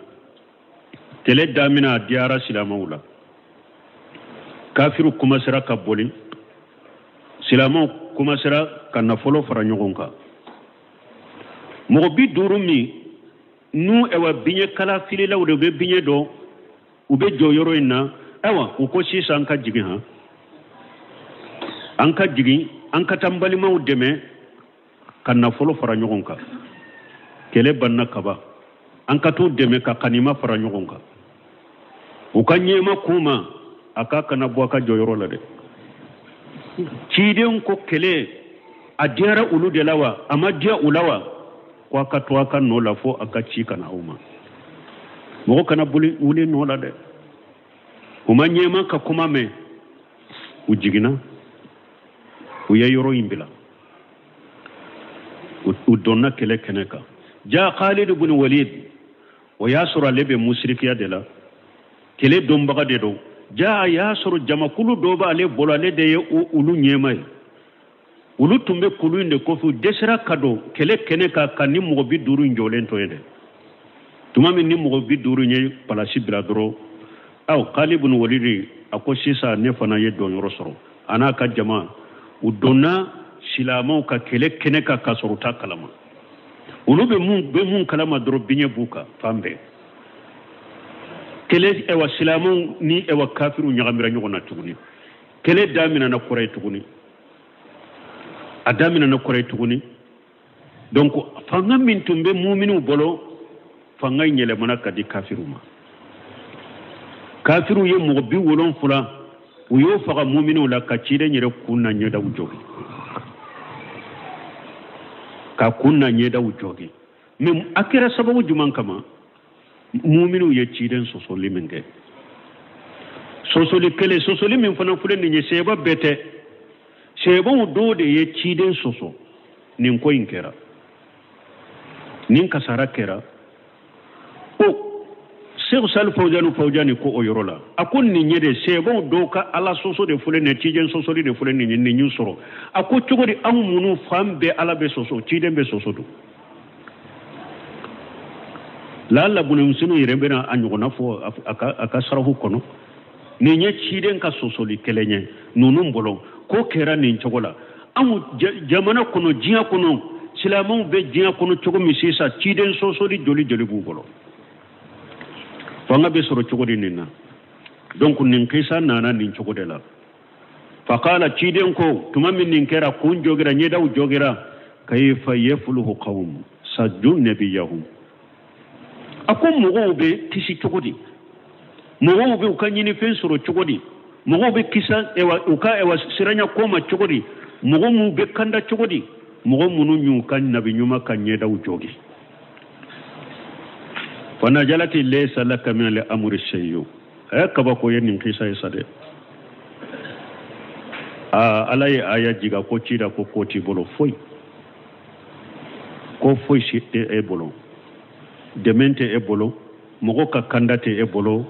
kɛlɛ daminɛ a diyara silamɛw la. Kafiriw kumasera ka boli, silamɛw kumasera ka nafolo fara ɲɔgɔn kan. Mɔgɔ 50 min n'u ɛwa biɲɛ kala fililaw de bɛ biɲɛ dɔn, u bɛ jɔ yɔrɔ in na. Ayiwa, u ko sisan an ka jigin, han, an ka jigin, an ka taa n balimaw dɛmɛ ka nafolo fara ɲɔgɔn kan. Kɛlɛ banna kaban, an ka t'u dɛmɛ ka kanima fara ɲɔgɔn kan. U ka ɲɛma k'u ma, a k'a kana bɔ a ka jɔyɔrɔ la dɛ. Ciden ko kɛlɛ a diyara olu de la wa, a ma diya u la wa? Ko a ka to a ka nɔ la fo a ka ci ka na aw ma. Mɔgɔ kana boli wuli nɔ la dɛ. U ma ɲɛma ka kuma mɛn, u jiginna, u ye yɔrɔ in bila, u donna kɛlɛ kɛnɛ kan. Ja Khalid ibn Walid, o y'a sɔrɔ ale bɛ musirikiya de la, kɛlɛ dɔnbaga de don. Ja a y'a sɔrɔ jamakulu dɔ b'ale bolo, ale de ye olu ɲɛma ye. Olu tun bɛ kulu in de kɔfɛ, u dɛsɛra ka don kɛlɛ kɛnɛ kan ka ni mɔgɔ 50 in jɔlen to yen dɛ. Tuma min ni mɔgɔ 50 ye palasi bila dɔrɔn, aw Khalid ibn Walid a ko sisan ne fana ye donyɔrɔ sɔrɔ. A n'a ka jama, u donna silamɛw ka kɛlɛ kɛnɛ kan k'a sɔrɔ u t'a kalama. Olu bɛ mun kalama dɔrɔn, biɲɛ b'u kan fan bɛɛ. Kɛlɛ ɛwa silamɛw ni ɛwa kafiriw ɲagamira ɲɔgɔn na tuguni. Kɛlɛ daminɛna kura ye tuguni, a daminɛna kura ye tuguni. Donc fanga min tun bɛ muminiw bolo, fanga in yɛlɛmana ka di kafiriw ma. Kafiriw ye mɔgɔ 70 U y'o faga muminw la ka ciden yɛrɛ kun n'a ɲɛdaw jogin, ka kun n'a ɲɛdaw jogin. Mais a kɛra sababu jumɛn kama? Muminw ye ciden sɔsɔli min kɛ, sɔsɔli kelen, sɔsɔli min fana filɛ nin ye, sɛba bɛɛ tɛ, sɛbaw dɔw de ye ciden sɔsɔ. Nin ko in kɛra, nin kasara kɛra. O Seku Sali Fawjani Fawjani ko o yɔrɔ la, a ko nin ye de sɛbaw dɔw ka ala sɔsɔ de filɛ nin ye, ciden sɔsɔli de filɛ nin ye, nin y'u sɔrɔ. A ko cogo di anw minnu fan bɛɛ ala bɛ sɔsɔ, ciden bɛ sɔsɔ don? Laala bunamisɛnninw yɛrɛ bɛna a ɲɔgɔnna fɔ a ka sarafu kɔnɔ. Nin ye ciden ka sɔsɔli kelen ye ninnu bolo, ko kɛra nin cogo la. Anw jamana kɔnɔ, diɲɛ kɔnɔ, silamɛw bɛ diɲɛ kɔnɔ cogo min sisan, ciden sɔsɔli joli joli b'u bolo? Fanga bɛ sɔrɔ cogo di nin na? Donc nin kisa nana nin cogo de la. Faqala, ciden ko tuma min nin kɛra, kun jogira, ɲɛdaw jogira, kayfa yafluhu qawm sajju nabiyahum. A ko mɔgɔw bɛ kisi cogo di? Mɔgɔw bɛ u ka ɲinifɛn sɔrɔ cogo di? Mɔgɔw bɛ kisa u ka siranya ko ma cogo di? Mɔgɔ minnu bɛ kanda cogo di? Mɔgɔ minnu y'u ka nabi ɲuman ka ɲɛdaw jogi. Fanajalati laysa laka min al-amri shay'un. A kabako ye nin kisa ye sa dɛ. Aa, ala ye aya jiga ko cida ko ko t'i bolo foyi, ko foyi si tɛ e bolo, dɛmɛ tɛ e bolo, mɔgɔ ka kanda tɛ e bolo,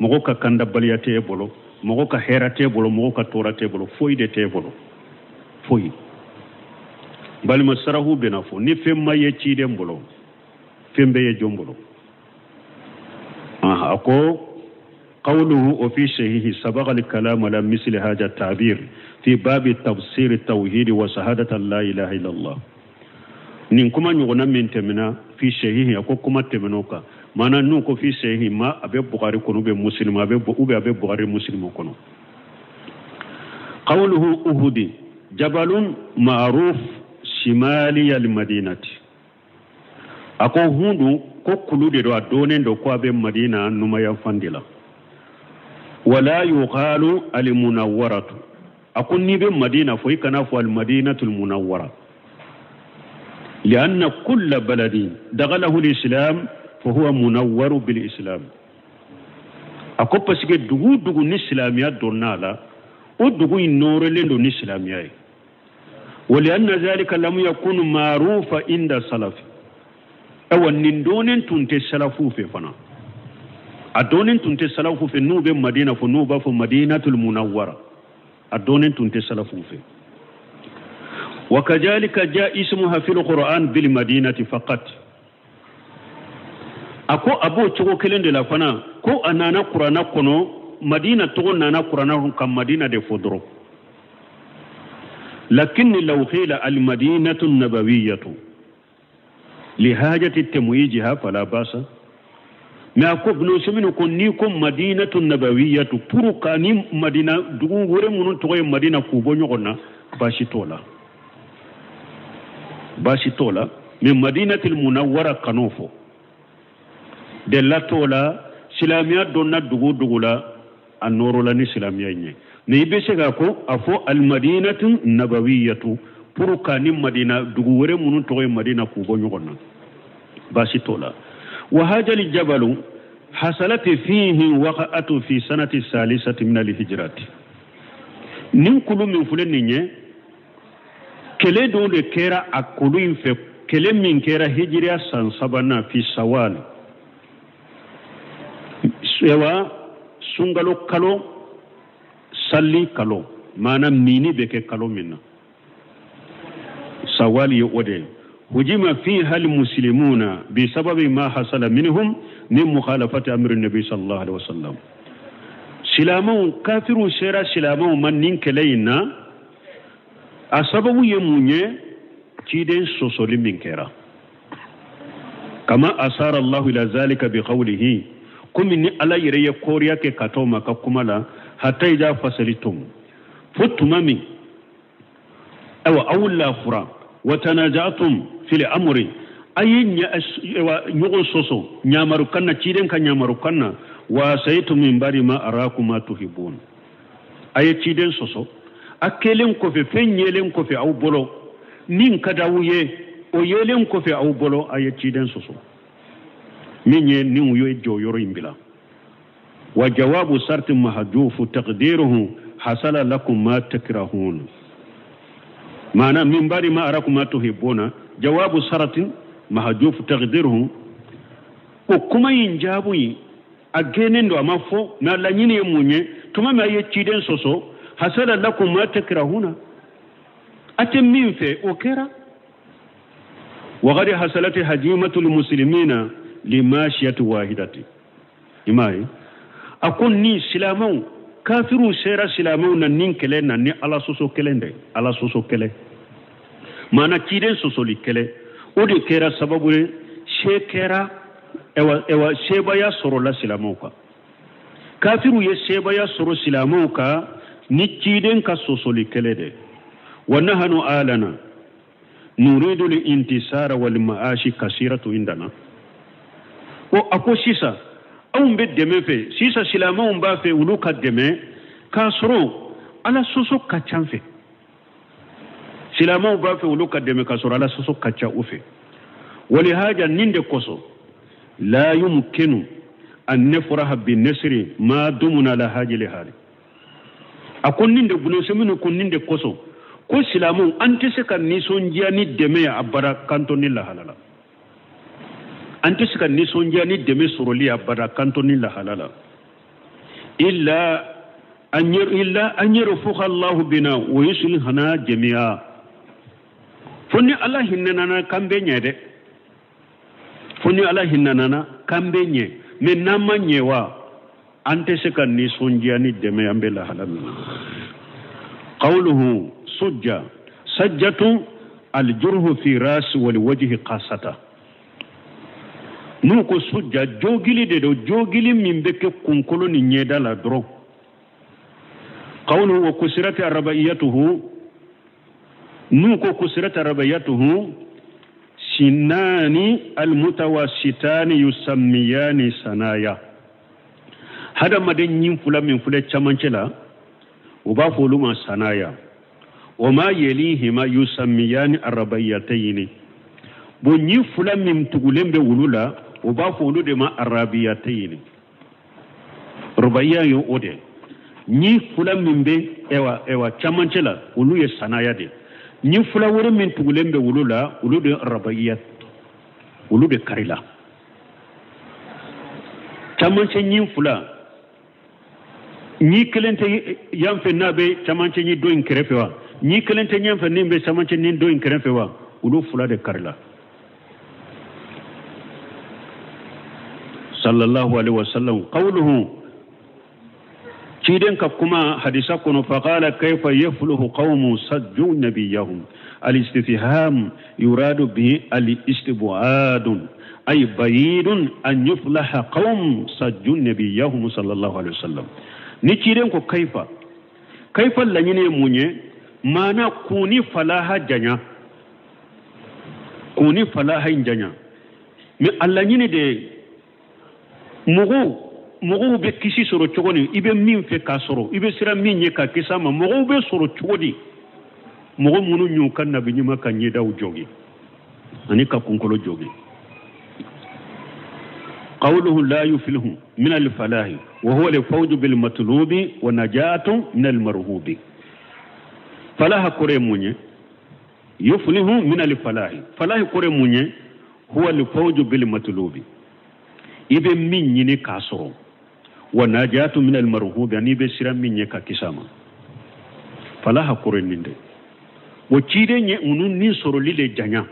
mɔgɔ ka kandabaliya tɛ e bolo, mɔgɔ ka hɛrɛ tɛ e bolo, mɔgɔ ka tɔɔrɔ tɛ e bolo, foyi de tɛ e bolo, foyi. Balima, sarahu bɛna fɔ ni fɛn ma ye ciden bolo, fɛn bɛ ye jɔn bolo? A ko قوله وفي صحيح سبق الكلام على مثل هذا التعبير في باب تفسير التوحيد وشهادة لا إله إلا الله. Nin kuma ɲɔgɔnna min tɛmɛna fi sahihi, a ko kuma tɛmɛn'o kan, maana n'u ko fi sahihi ma, a bɛ Bukhari kɔnɔ, ou bien Muslim, a bɛ ou bien a bɛ Bukhari Muslim kɔnɔ. قوله أهد جبل معروف شمالي المدينة. A ko hundu ko kulu de don, a dɔnnen don ko a bɛ Madina numayanfan de la. Wala yuqalu almunawwaratu. A ko n'i bɛ Madina fɔ, i kana fɔ almadinatul munawwara, lianna kulla baladin dagalahu lislam fahuwa munawwaru bil islam. A ko parce que dugu dugu ni silamɛya donna a la, o dugu in nɔrɔlen don ni silamɛya ye. Walianna zalika lam yakun ma'rufa inda salafi. Awa, nin dɔnnen tun tɛ salafu fɛ fana, a dɔnnen tun tɛ salafu fɛ. N'u bɛ Madina fɔ, n'u b'a fɔ Madinatul Munawwara, a dɔnnen tun tɛ salafu fɛ. وكذلك جاء اسمها في القرآن بالمدينة فقط. A ko a b'o cogo kelen de la fana, ko a nana kuranna kɔnɔ, Madina tɔgɔ nana kuranna ka Madina de fɔ dɔrɔn. لكن لو قيل المدينة النبوية لحاجة تمويجها فلا بأس. Mais a ko Ibn Usaymin ko n'i ko Madinatu Nabawiyatu pour ka ni Madina dugu wɛrɛ minnu tɔgɔ ye Madina k'u bɔ ɲɔgɔn na, baasi t'o la, baasi t'o la. Mais Madinatul Munawwara kan'o fɔ, della t'o la. Silamɛya donna dugu o dugu la, a nɔrɔ la ni silamɛya in ye. Mais i bɛ se ka ko a fɔ almadinatu nabawiyatu pour ka ni Madina dugu wɛrɛ minnu tɔgɔ ye Madina k'u bɔ ɲɔgɔn na, baasi t'o la. وهذا الجبل حصلت فيه وقعة في سنة الثالثة من الهجرة. Nin kulu min filɛ nin ye, kɛlɛ dɔ de kɛra a kulu in fɛ, kɛlɛ min kɛra hijiriya san sabanan, fi sawal, yawa sunkalo kalo, sali kalo, maana mini bɛ kɛ kalo min na, sawal ye o de ye. هجم فيها المسلمون بسبب ما حصل منهم من مخالفة أمر النبي صلى الله عليه وسلم. Silamɛw kafiru sera silamɛw ma nin kɛlɛ in na, a sababu ye mun ye? Ciden sɔsɔli min kɛra. كما أشار الله إلى ذلك بقوله, komi ni ala yɛrɛ ye kɔriya kɛ ka t'o ma ka kuma la, حتى إذا فشلتم, fo tuma min ayiwa aw lafura, وتنازعتم في الأمر, a ye ɲɔgɔn sɔsɔ ɲamaru kan na, ciden ka ɲamaru kan na, وعصيتم من بعد ما أراكم ما تحبون. A ye ciden sɔsɔ a kɛlen kɔfɛ fɛn yelen kɔfɛ aw bolo min ka di aw ye o yelen kɔfɛ aw bolo a ye ciden sɔsɔ min ye ni u ye jɔyɔrɔ in bila wa jawabu sarti mahjufu taqdiruhu hasala lakum ma takrahun maana min ba'di ma arakum ma tuhibbuna jawabu sarti mahjufu taqdiruhu o kuma in jaabu in a gɛnnen don a ma fɔ mɛ a laɲini ye mun ye tuma min a ye ciden sɔsɔ hasala lakum ma takrahuna a tɛ min fɛ o kɛra waqad hasalati hajimatul muslimina limashiyati wahidati i m'a ye a ko ni silamɛw kafiriw sera silamɛw na nin kɛlɛ na ni ala sɔsɔ kelen dɛ ala sɔsɔ kɛlɛ maana ciden sɔsɔli kɛlɛ o de kɛra sababu ye se kɛra ewa sebaya sɔrɔla silamɛw kan kafiriw ye sebaya sɔrɔ silamɛw kan ni ciden ka sɔsɔli kɛlɛ de wa nahanu alana nuridu lintisara wal maashi kasiratu indana o a ko sisan anw bɛ dɛmɛ fɛ sisan silamɛw b'a fɛ olu ka dɛmɛ k'a sɔrɔ ala sɔsɔ ka ca fɛ silamɛw b'a fɛ olu ka dɛmɛ k'a sɔrɔ ala sɔsɔ ka ca u fɛ walihaja nin de kosɔn la yumkinu an nafraha bi nasri ma dumuna ala hajili hali a ko nin de Ibn ko nin de kosɔn ko silamɛw an tɛ se ka nisɔndiya ni dɛmɛ ye abada kanto ni lahala la an tɛ se ka nisɔndiya ni dɛmɛ sɔrɔli abada kanto ni lahala la illa an yarfuqa Allahu bina wa yuslihana jami'a fo ni ala hinɛnana k'an bɛ ɲɛ dɛ fo ni ala hinɛnana k'an bɛ ɲɛ mɛ n'an ma ɲɛ wa an tɛ se ka nisɔndiya ni dɛmɛ an bɛ lahala min na qawluhu sujja sajjatu aljurhu fi ras wal wajhi qasata n'u ko sujja jogili de don jogili min bɛ kɛ kunkolo ni ɲɛda la dɔrɔn qawluhu wa kusirati arbaiyatuhu n'u ko kusirati arbaiyatuhu sinani almutawasitani yusammiyani sanaya hadamaden ɲin fila min filɛ camancɛ la u b'a fɔ olu ma sanaya o ma yelihima yusammiyani arabiyatayini bon ɲin fila min tugulen bɛ wulu la u b'a fɔ olu de ma arabiyatayini rubaiya ye o de ɲin fila min bɛ ewa camancɛ la olu ye sanaya de ɲin fila wɛrɛ min tugulen bɛ wulu la olu de arabiyat olu de karila camancɛ ɲin fila ñi kelen tɛ yan fɛ n'a bɛ camancɛ ɲi dɔ in kɛrɛfɛ wa ñi kelen tɛ yan fɛ ni bɛ camancɛ ɲi dɔ in kɛrɛfɛ wa olu fila de karila sallallahu alaihi wasallam qawluhu ciden ka kuma hadisa kɔnɔ faqala kayfa yafluhu qawmun sajju nabiyahum al-istifham yuradu bihi al-istib'adun ay bayidun an yuflaha qawm sajju nabiyahum sallallahu alaihi wasallam ni ciden ko kaifa kaifa laɲini ye mun ye maana kuni falaha janya kuni falaha in janya mɛ a laɲini de mɔgɔw bɛ kisi sɔrɔ cogo di i bɛ min fɛ k'a sɔrɔ i bɛ siran min ɲɛ ka kisi a ma mɔgɔw bɛ sɔrɔ cogo di mɔgɔ minnu y'u ka nabi ɲuman ka ɲɛdaw jogin ani ka kunkolo jogin qawluhu la yuflihu min al-falahi wa huwa al-fawzu bil matlubi wa najatu min al-marhubi falaha kore mun ye yuflihu min al-falahi falahi kore mun ye huwa al-fawzu bil matlubi i bɛ min ɲini k'a sɔrɔ wa najatu min al-marhubi ani bɛ siran min ɲɛ ka kisi a ma falaha kore nin de o ciden ye ninnu ni sɔrɔli de janya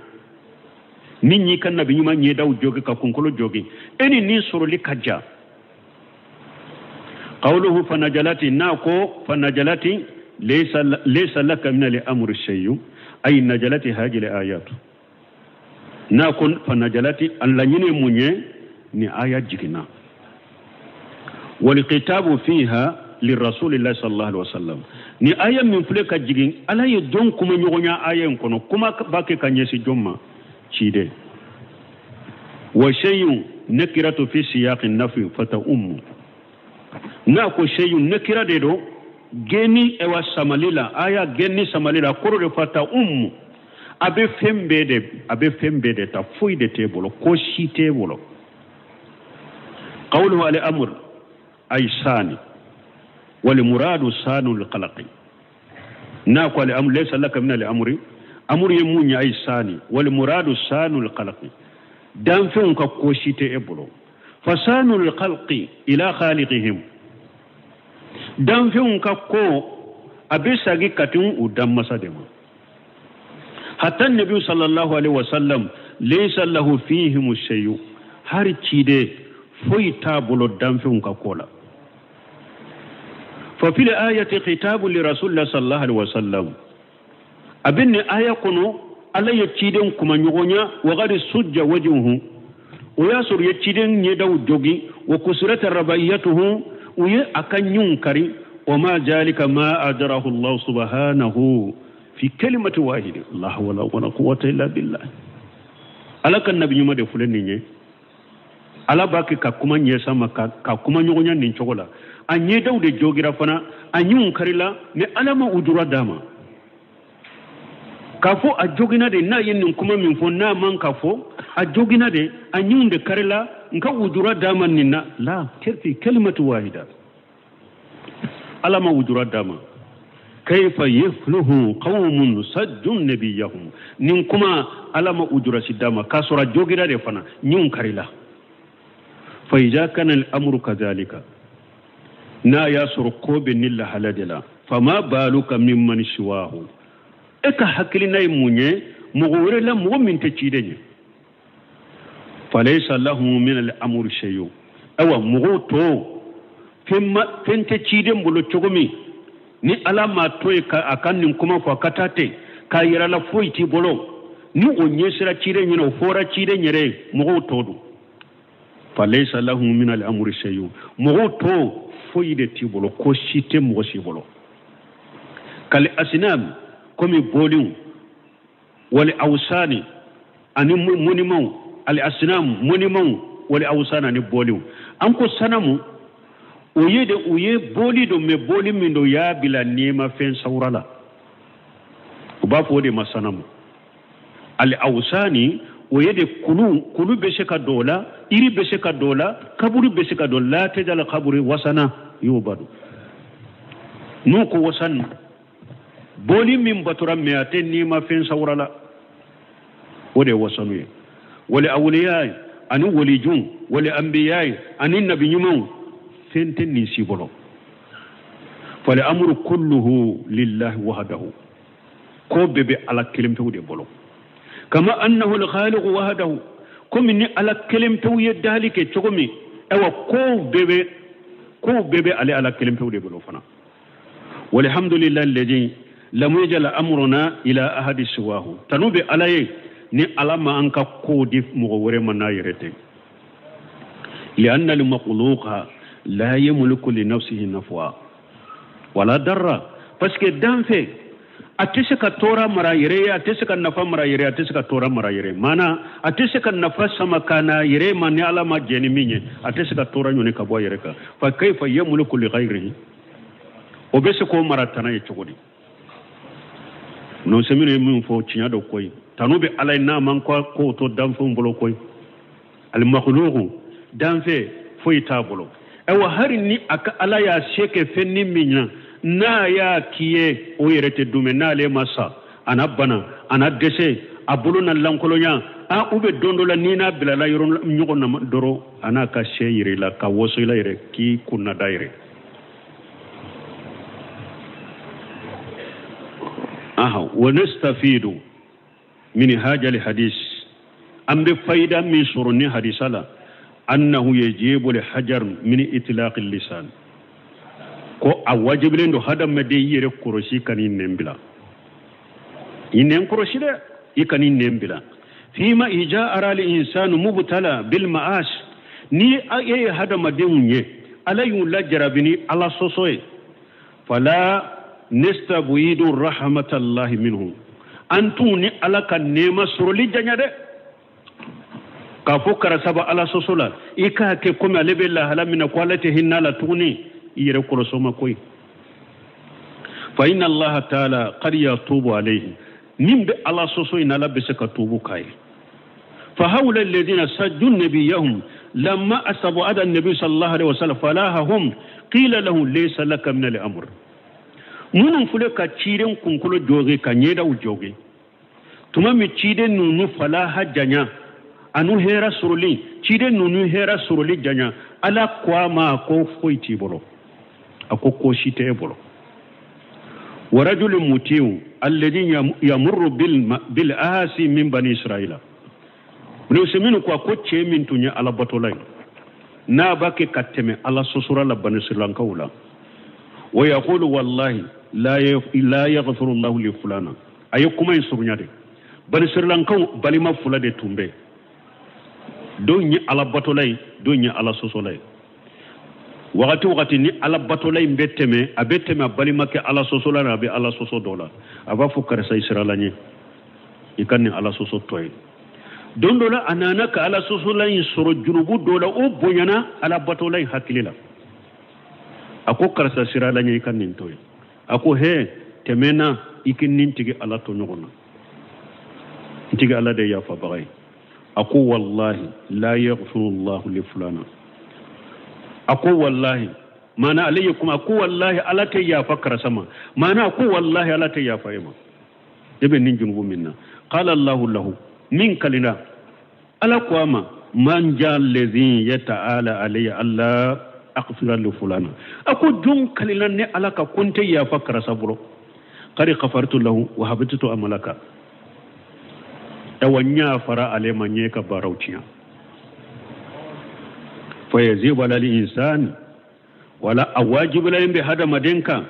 min y'i ka nabi ɲuman ɲɛdaw jogi ka kunkolo jogi e ni nin sɔrɔli ka ja qawluhu fanajalati n'a ko fanajalati laysa laka min al-amri shay'un ay najalati hadhihi al-ayatu n'a ko fanajalati an laɲini ye mun ye ni aya jiginna wal kitabu fiha lirasulillahi sallallahu alaihi wasallam ni aya min filɛ ka jigin ala ye jɔn kuma ɲɔgɔnya aya in kɔnɔ kuma b'a kɛ ka ɲɛsin jɔn ma ciden wa shay'un nakiratu fi siyaqi nafi fata ummu n'a ko shay'un nakira de don geni ewa samali la aya geni samali la koro de fata ummu a bɛ fɛn bɛɛ de a bɛ fɛn bɛɛ de ta foyi de t'e bolo ko si t'e bolo qawluhu al amr ay sani wal muradu sanu al khalqi n'a ko al amr laysa laka min al amri amru ye mun ye ay sani wal muradu sanu al khalqi danfɛnw ka ko si tɛ e bolo fasanu al khalqi ila khaliqihim danfɛnw ka ko a bɛ sagi ka tun u danmasa de ma hatta nabi sallallahu alaihi wasallam laysa lahu fihim shay'u har cide foyi t'a bolo danfɛnw ka ko la fa fil ayati khitabu li rasulillah sallallahu alaihi wasallam a bɛ nin aya kɔnɔ ala ye ciden kumaɲɔgɔnya wagadi sujja wajhuhu o y'a sɔrɔ u ye ciden ɲɛdaw jogi wa kusurat rabaiyatuhu u ye a ka ɲinw kari wa ma jalika ma ajarahu allah subhanahu fi kalimati wahidi la hawla wala quwwata illa billah ala ka nabi ɲuman de filɛ nin ye ala b'a kɛ ka kuma ɲɛsa ma ka kuma ɲɔgɔnya nin cogo la a ɲɛdaw de jogira fana a ɲinw karila mais ala ma ujura d'a ma k'a fɔ a jogina de n'a ye nin kuma min fɔ n'a man ka fɔ a jogina de a ɲinw de karila nka ujura d'a ma nin na la fi kalimati wahida ala ma ujura d'a ma kayfa yafluhu qawmun sajjun nabiyahum nin kuma ala ma ujura si d'a ma k'a sɔrɔ a jogira de fana ɲinw karila fa iza kana al-amru kadhalika n'a y'a sɔrɔ ko bɛ nin lahala de la fama baluka mimman siwahu e ka hakilina ye mun ye mɔgɔ wɛrɛ la mɔgɔ min tɛ ciden ye falaysa lahu min al-amri shay'un awa mɔgɔw tɔw fɛn tɛ ciden bolo cogo min ni ala m'a to yen a ka nin kuma fɔ a ka taa ten k'a yira la foyi t'i bolo ni o ɲɛsira ciden ɲɛna o fɔra ciden yɛrɛ ye mɔgɔw tɔ don falaysa lahu min al-amri shay'un mɔgɔw tɔw foyi de t'i bolo ko si tɛ mɔgɔ si bolo kal asinam komi boliw wali awsani ani monimanw al asinam monimanw wali awsani ani boliw an ko sanamu o ye de u ye boli don mais boli min don y'a bila nɛɛmafɛn sawura la u b'a fɔ o de ma sanamu al awsani o ye de kulu bɛ se ka don o la iri bɛ se ka don o la kaburu bɛ se ka don la tajal kaburi wasana yubadu n'u ko wasan boli min batora mais a tɛ nɛɛmafɛn sawura la o de ye wasanu ye wali awliya ani walijun wali anbiya ani nabi ɲumanw fɛn tɛ nin si bolo fal amru kulluhu lillahi wahdahu ko bɛɛ bɛ ala kelen pewu de bolo kama annahu al-khaliqu wahdahu komi ni ala kelen pewu ye dali kɛ cogo min ayiwa kow bɛɛ bɛ ale ala kelen pewu de bolo fana walhamdulillahi alladhi lam yaj'al amruna ila ahadi siwahu tanu bɛ ala ye ni ala ma an ka kow di mɔgɔ wɛrɛ ma n'a yɛrɛ tɛ li'anna al-makhluqa la yamliku li nafsihi naf'a wala darra parce que danfɛn a tɛ se ka tɔɔrɔ mara yɛrɛ ye a tɛ se ka nafa mara yɛrɛ a tɛ se ka tɔɔrɔ mara yɛrɛ maana a tɛ se ka nafa sama ka na yɛrɛ ma ni ala ma jɛn ni min ye a tɛ se ka tɔɔrɔ ɲini ka bɔ a yɛrɛ kan fa kayfa yamliku li ghayrihi o bɛ se k'o mara tana ye cogo di nɔnsɛminu ye min fɔ tiɲɛ dɔ koyi tanu bɛ ala ye n'a man kow to danfɛnw bolo koyi alimakhluqu danfɛn foyi t'a bolo ayiwa hali ni a ka ala y'a se kɛ fɛn ni min na n'a y'a k'i ye o yɛrɛ tɛ dumɛ n'ale ma sa a na bana a na dɛsɛ a bolo na lankolonya a u bɛ don dɔ la n'i n'a bilala yɔrɔ ɲɔgɔn na dɔrɔn a n'a ka sɛ yɛrɛ la ka waso i la yɛrɛ k'i kunna da yɛrɛ aha wa nastafidu min haja li hadis an bɛ fayida min sɔrɔ ni hadisa la annahu yajibu li hajar min itlaq lisan ko a wajibilen don hadamaden i yɛrɛ kɔlɔsi ka n'i nɛn bila i nɛn kɔlɔsi dɛ i ka n'i nɛn bila fima ija ara al insanu mubtala bil ma'ash ni e ye hadamadenw ye ala y'u lajarabi ni ala sɔsɔ ye fala nastabuidu rahmatallahi minhum an t'u ni ala ka nɛɛma sɔrɔli janya dɛ k'a fɔ karisa bɛ ala sɔsɔ la i k'a kɛ komi ale bɛ lahala min na ko ala tɛ hinɛ a la tuguni i yɛrɛ kɔlɔsɔ ma koyi Fa inna Allaha ta'ala qad yatubu alayhi, min bɛ Ala sɔsɔ in, Ala bɛ se ka tuubu k'a ye. Fa haula alladhina sajju nabiyahum lamma asabu ada nabi sallallahu alaihi wasallam falahum qila lahu laysa laka min al-amr. Minnu filɛ ka ciden kunkolo joogi ka ɲɛdaw joogi tuma min, ciden ninnu falaha janya anu hɛrɛ sɔrɔli, ciden ninnu hɛrɛ sɔrɔli janya, Ala ko a ma ko foyi t'i bolo, a ko ko si tɛ e bolo. Wa rajulun muti'u alladhi yamurru bil ahasi min bani israila. Ibn ko a ko cɛ min tun ye Ala batola ye, n'a b'a kɛ ka tɛmɛ Ala sɔsɔra la bani Srilankaw la, wa yaqulu wallahi la yaghfiru Allahu li fulana. A ye kuma in surunya de, bani Srilankaw balima fila de tun bɛ, dɔw ye Ala batola ye, dɔw ye Ala sɔsɔla ye. Wagati wagati ni Ala batola in bɛ tɛmɛ, a bɛ tɛmɛ a balimakɛ Ala sɔsɔla la, a bɛ Ala sɔsɔ dɔ la, a b'a fɔ karisa i sira la ɲɛ, i ka nin Ala sɔsɔ tɔ ye. Don dɔ la a nana ka Ala sɔsɔla in sɔrɔ jurubu dɔ la, o bonyana Ala batola in hakili la. A ko karisa sira la ɲɛ, i ka nin to ye. A ko he, tɛmɛna i k'i nin tigi Ala to ɲɔgɔn na, n tigi Ala de ye yafabaga ye. A ko wallahi la yaghfiru Allahu li fulana. A ko wallahi, maana ale ye kuma, a ko wallahi Ala tɛ yafa karisa ma, maana a ko wallahi Ala tɛ yafa e ma, e bɛ nin junubu min na. Qala Allahu lahu min kalina, Ala ko a ma man ja allazi yata'ala alayya alla aghfira li fulana. A ko jɔn kalina ne Ala ka ko n tɛ yafa karisa bolo, qad ghafartu lahu wa habittu amalaka. Awa n yafara ale ma, n ye ka baaraw tiɲɛ. Fa yazibu ala al-insani, wala a wajibilayen bɛ hadamaden kan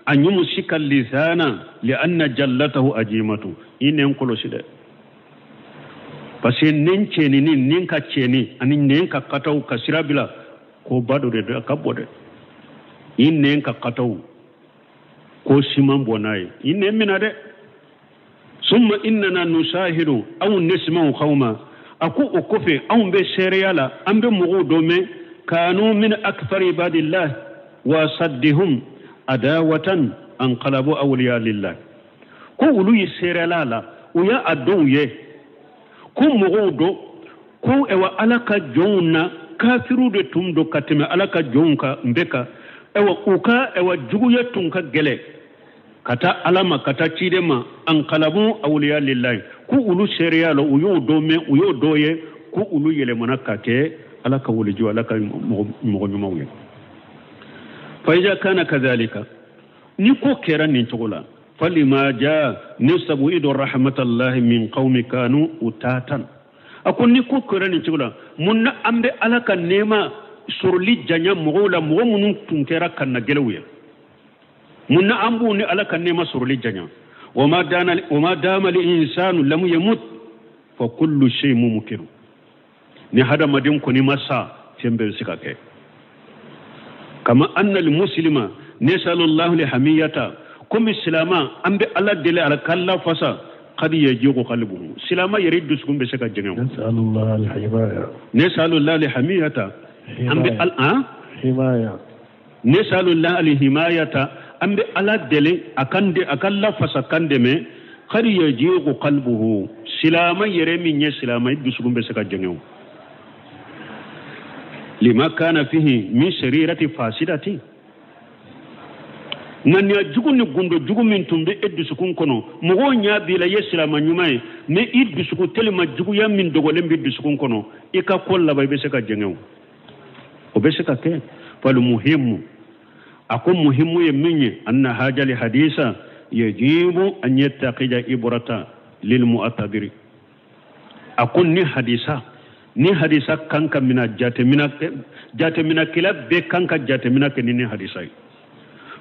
an yumusika lisana li anna jallatahu ajimatu. I nɛn kɔlɔsi dɛ, parce que nɛn cɛni ni nɛn ka cɛni ani nɛn ka kataw ka sira bila ko ba dɔ de don, a ka bɔ dɛ. I nɛn ka kataw ko siman bɔ n'a ye, i nɛn mina dɛ. Summa innana nushahidu aw nasma'u qawma, a ko o kɔfɛ anw bɛ seereya la, an bɛ mɔgɔw dɔ mɛn, kanu min akthar ibadillah wa saddihum adawatan anqalabu awliya lillah. Ko olu ye seereyala la, u y'a dɔw ye ko mɔgɔw dɔ ko ɛwa Ala ka jɔnw na kafiru de tun don ka tɛmɛ Ala ka jɔnw kan bɛɛ kan. Ɛwa u ka ɛwa juguya tun ka gɛlɛn ka taa Ala ma, ka taa ciden ma, anqalabu awliya lillahi. Ko olu seereya la, u y'o dɔ mɛn, u y'o dɔ ye ko olu yɛlɛmana ka kɛ Ala ka waliju, Ala ka mɔgɔ ɲumanw ye. Fa iza kana kadhalika, ni ko kɛra nin cogo la, falima ja nisabu idu rahmatallahi min qawmi kanu utatan. A ko ni ko kɛra nin cogo la, mun na an bɛ Ala ka nɛɛma sɔrɔli janya mɔgɔw la, mɔgɔ minnu tun kɛra kannagɛlɛw ye, mun na an b'u ni Ala ka nɛɛma sɔrɔli janya? Wa ma dama al-insanu lam yamut fa kullu shay mumkin. Ni hadamaden kɔni ma sa, fɛn bɛɛ bɛ se ka kɛ. Kama anna al-muslima nasalu Allahu li hamiyata, komi silama an bɛ Ala deli ala k'an lafasa, qad yajigu qalbuhu, silama yɛrɛ dusukun bɛ se ka jɛngɛ. Nasalu Allah li hamiyata, an bɛ himaya, nasalu Allah li himayata, an bɛ Ala deli a kan de, a ka lafasa kan dɛmɛ. Qad yajigu qalbuhu, silama yɛrɛ min ye silama, i dusukun bɛ se ka jɛngɛ. Lima kana fihi min sarirati fasidati, ŋaniya jugu ni gundo jugu min tun bɛ e dusukun kɔnɔ, mɔgɔw ɲɛ b'i la i ye silama ɲuman ye, mais i dusukun telima juguya min dogolen bɛ dusukun kɔnɔ, i ka ko laban i bɛ se ka jɛngɛ o, o bɛ se ka kɛ. Fal muhimu, a ko muhimu ye min ye, anna haja li hadisa yajibu an yattaqija ibrata lil mu'tabiri. A ko ni hadisa, ni hadisa kan ka mina jateminakɛla bɛɛ kan ka jatemina kɛ ni hadisa ye.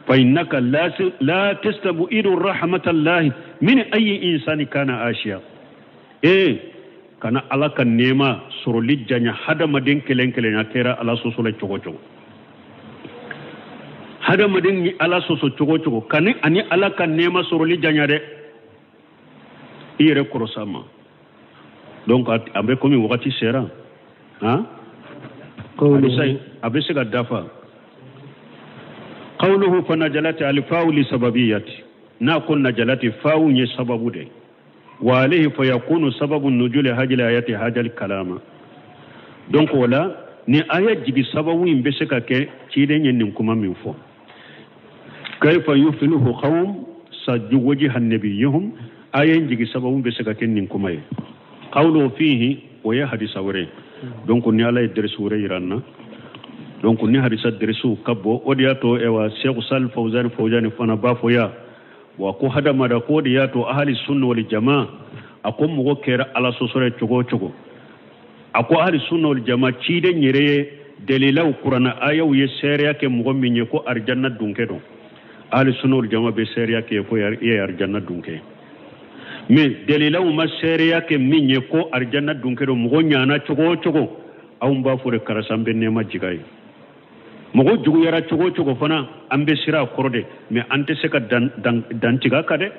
Fa innaka la tastabidu rahmatallahi min ayi insani kana ashiya. Kana Ala ka nɛɛma sɔrɔli janya hadamaden kelen kelenya kɛra Ala sɔsɔla cogo cogo, hadamaden ni Ala sɔsɔ cogo cogo, kani ani Ala ka nɛɛma sɔrɔli janya dɛ, i yɛrɛ kɔrɔsa ma. Donc a bɛ komi wagati sera, han, a bɛ se ka dafa. Qawluhu fa najalati alfawu li sababiyati, n'a ko najalati fawu ye sababu de. Wa alayhi fa yakunu sababu nujuli hajil ayati hajal kalama. Donc o la ni aya jigi sababu in bɛ se ka kɛ ciden ye nin kuma min fɔ. Kayfa yuflihu qawm sajju wajha nabiyihum, aya in jigi sababu bɛ se ka kɛ nin kuma ye. Qawlu fihi o ye hadisa wɛrɛ ye. Donc ni Ala ye dɛrɛsi wɛrɛ yira an na, donc ni hadisa dɛrɛsiw ka bɔ, o de y'a to ɛwa Sheikh Sal Fawzani Fawzani fana b'a fɔ ya wa ko hadamada ko de y'a to ahli sunna wal jamaa, a ko mɔgɔ kɛra Ala sɔsɔ ye cogo o cogo, a ko ahli sunna wal jamaa ciden yɛrɛ ye dalilaw kuranna ayaw ye seereya kɛ mɔgɔ min ye ko arijanna dunkɛ don. Ahli sunna wal jamaa bɛ seereya kɛ ko i ye arijanna dunkɛ, mais dalilaw ma seereya kɛ min ye ko arijanna dunkɛ don. Mɔgɔ ɲana cogo o cogo, anw b'a fɔ de karisa an bɛ nɛɛma jiga ye. Mɔgɔ juguyara cogo o cogo fana, an bɛ siran a kɔrɔ de, mais an tɛ se ka dantigɛ a kan dɛ.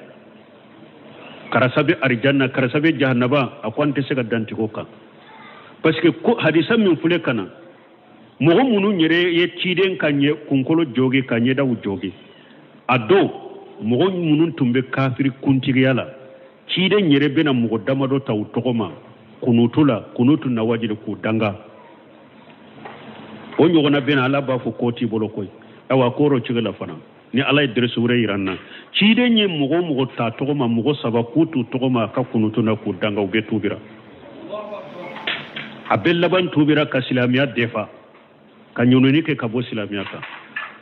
Karisa bɛ arijanna, karisa bɛ jahanaba, a ko an tɛ se ka dantigɛ o kan. Parce que ko hadisa min filɛ ka na, mɔgɔ minnu yɛrɛ ye ciden ka ɲɛ kunkolo jogi ka ɲɛdaw jogi, a don mɔgɔ minnu tun bɛ kafiri kuntigiya la, ciden yɛrɛ bɛna mɔgɔ damadɔ ta u tɔgɔ ma kunutu la, kunutu na wajibi k'u danga. O ɲɔgɔnna bɛna Ala b'a fɔ ko t'i bolo koyi. Ayiwa ko rɔ cogo la fana ni Ala ye dɛrɛsi wɛrɛ yira an na, ciden ye mɔgɔ o mɔgɔ ta tɔgɔ ma, mɔgɔ saba k'u t'u tɔgɔ ma a ka kunutu na k'u danga, u bɛ tuubira. A bɛ laban tuubira ka silamɛya defa, ka ɲɔnɔni kɛ ka bɔ silamɛya kan.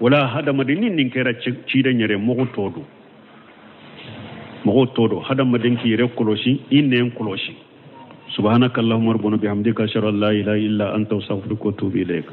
Wala hadamaden ni nin kɛra ciden yɛrɛ mɔgɔ tɔ don, mɔgɔ tɔ don. Hadamaden k'i yɛrɛ kɔlɔsi, i nɛn kɔlɔsi. Subhanaka Allahumma rabbana bihamdika ashhadu an la ilaha illa anta astaghfiruka wa atubu ilayk.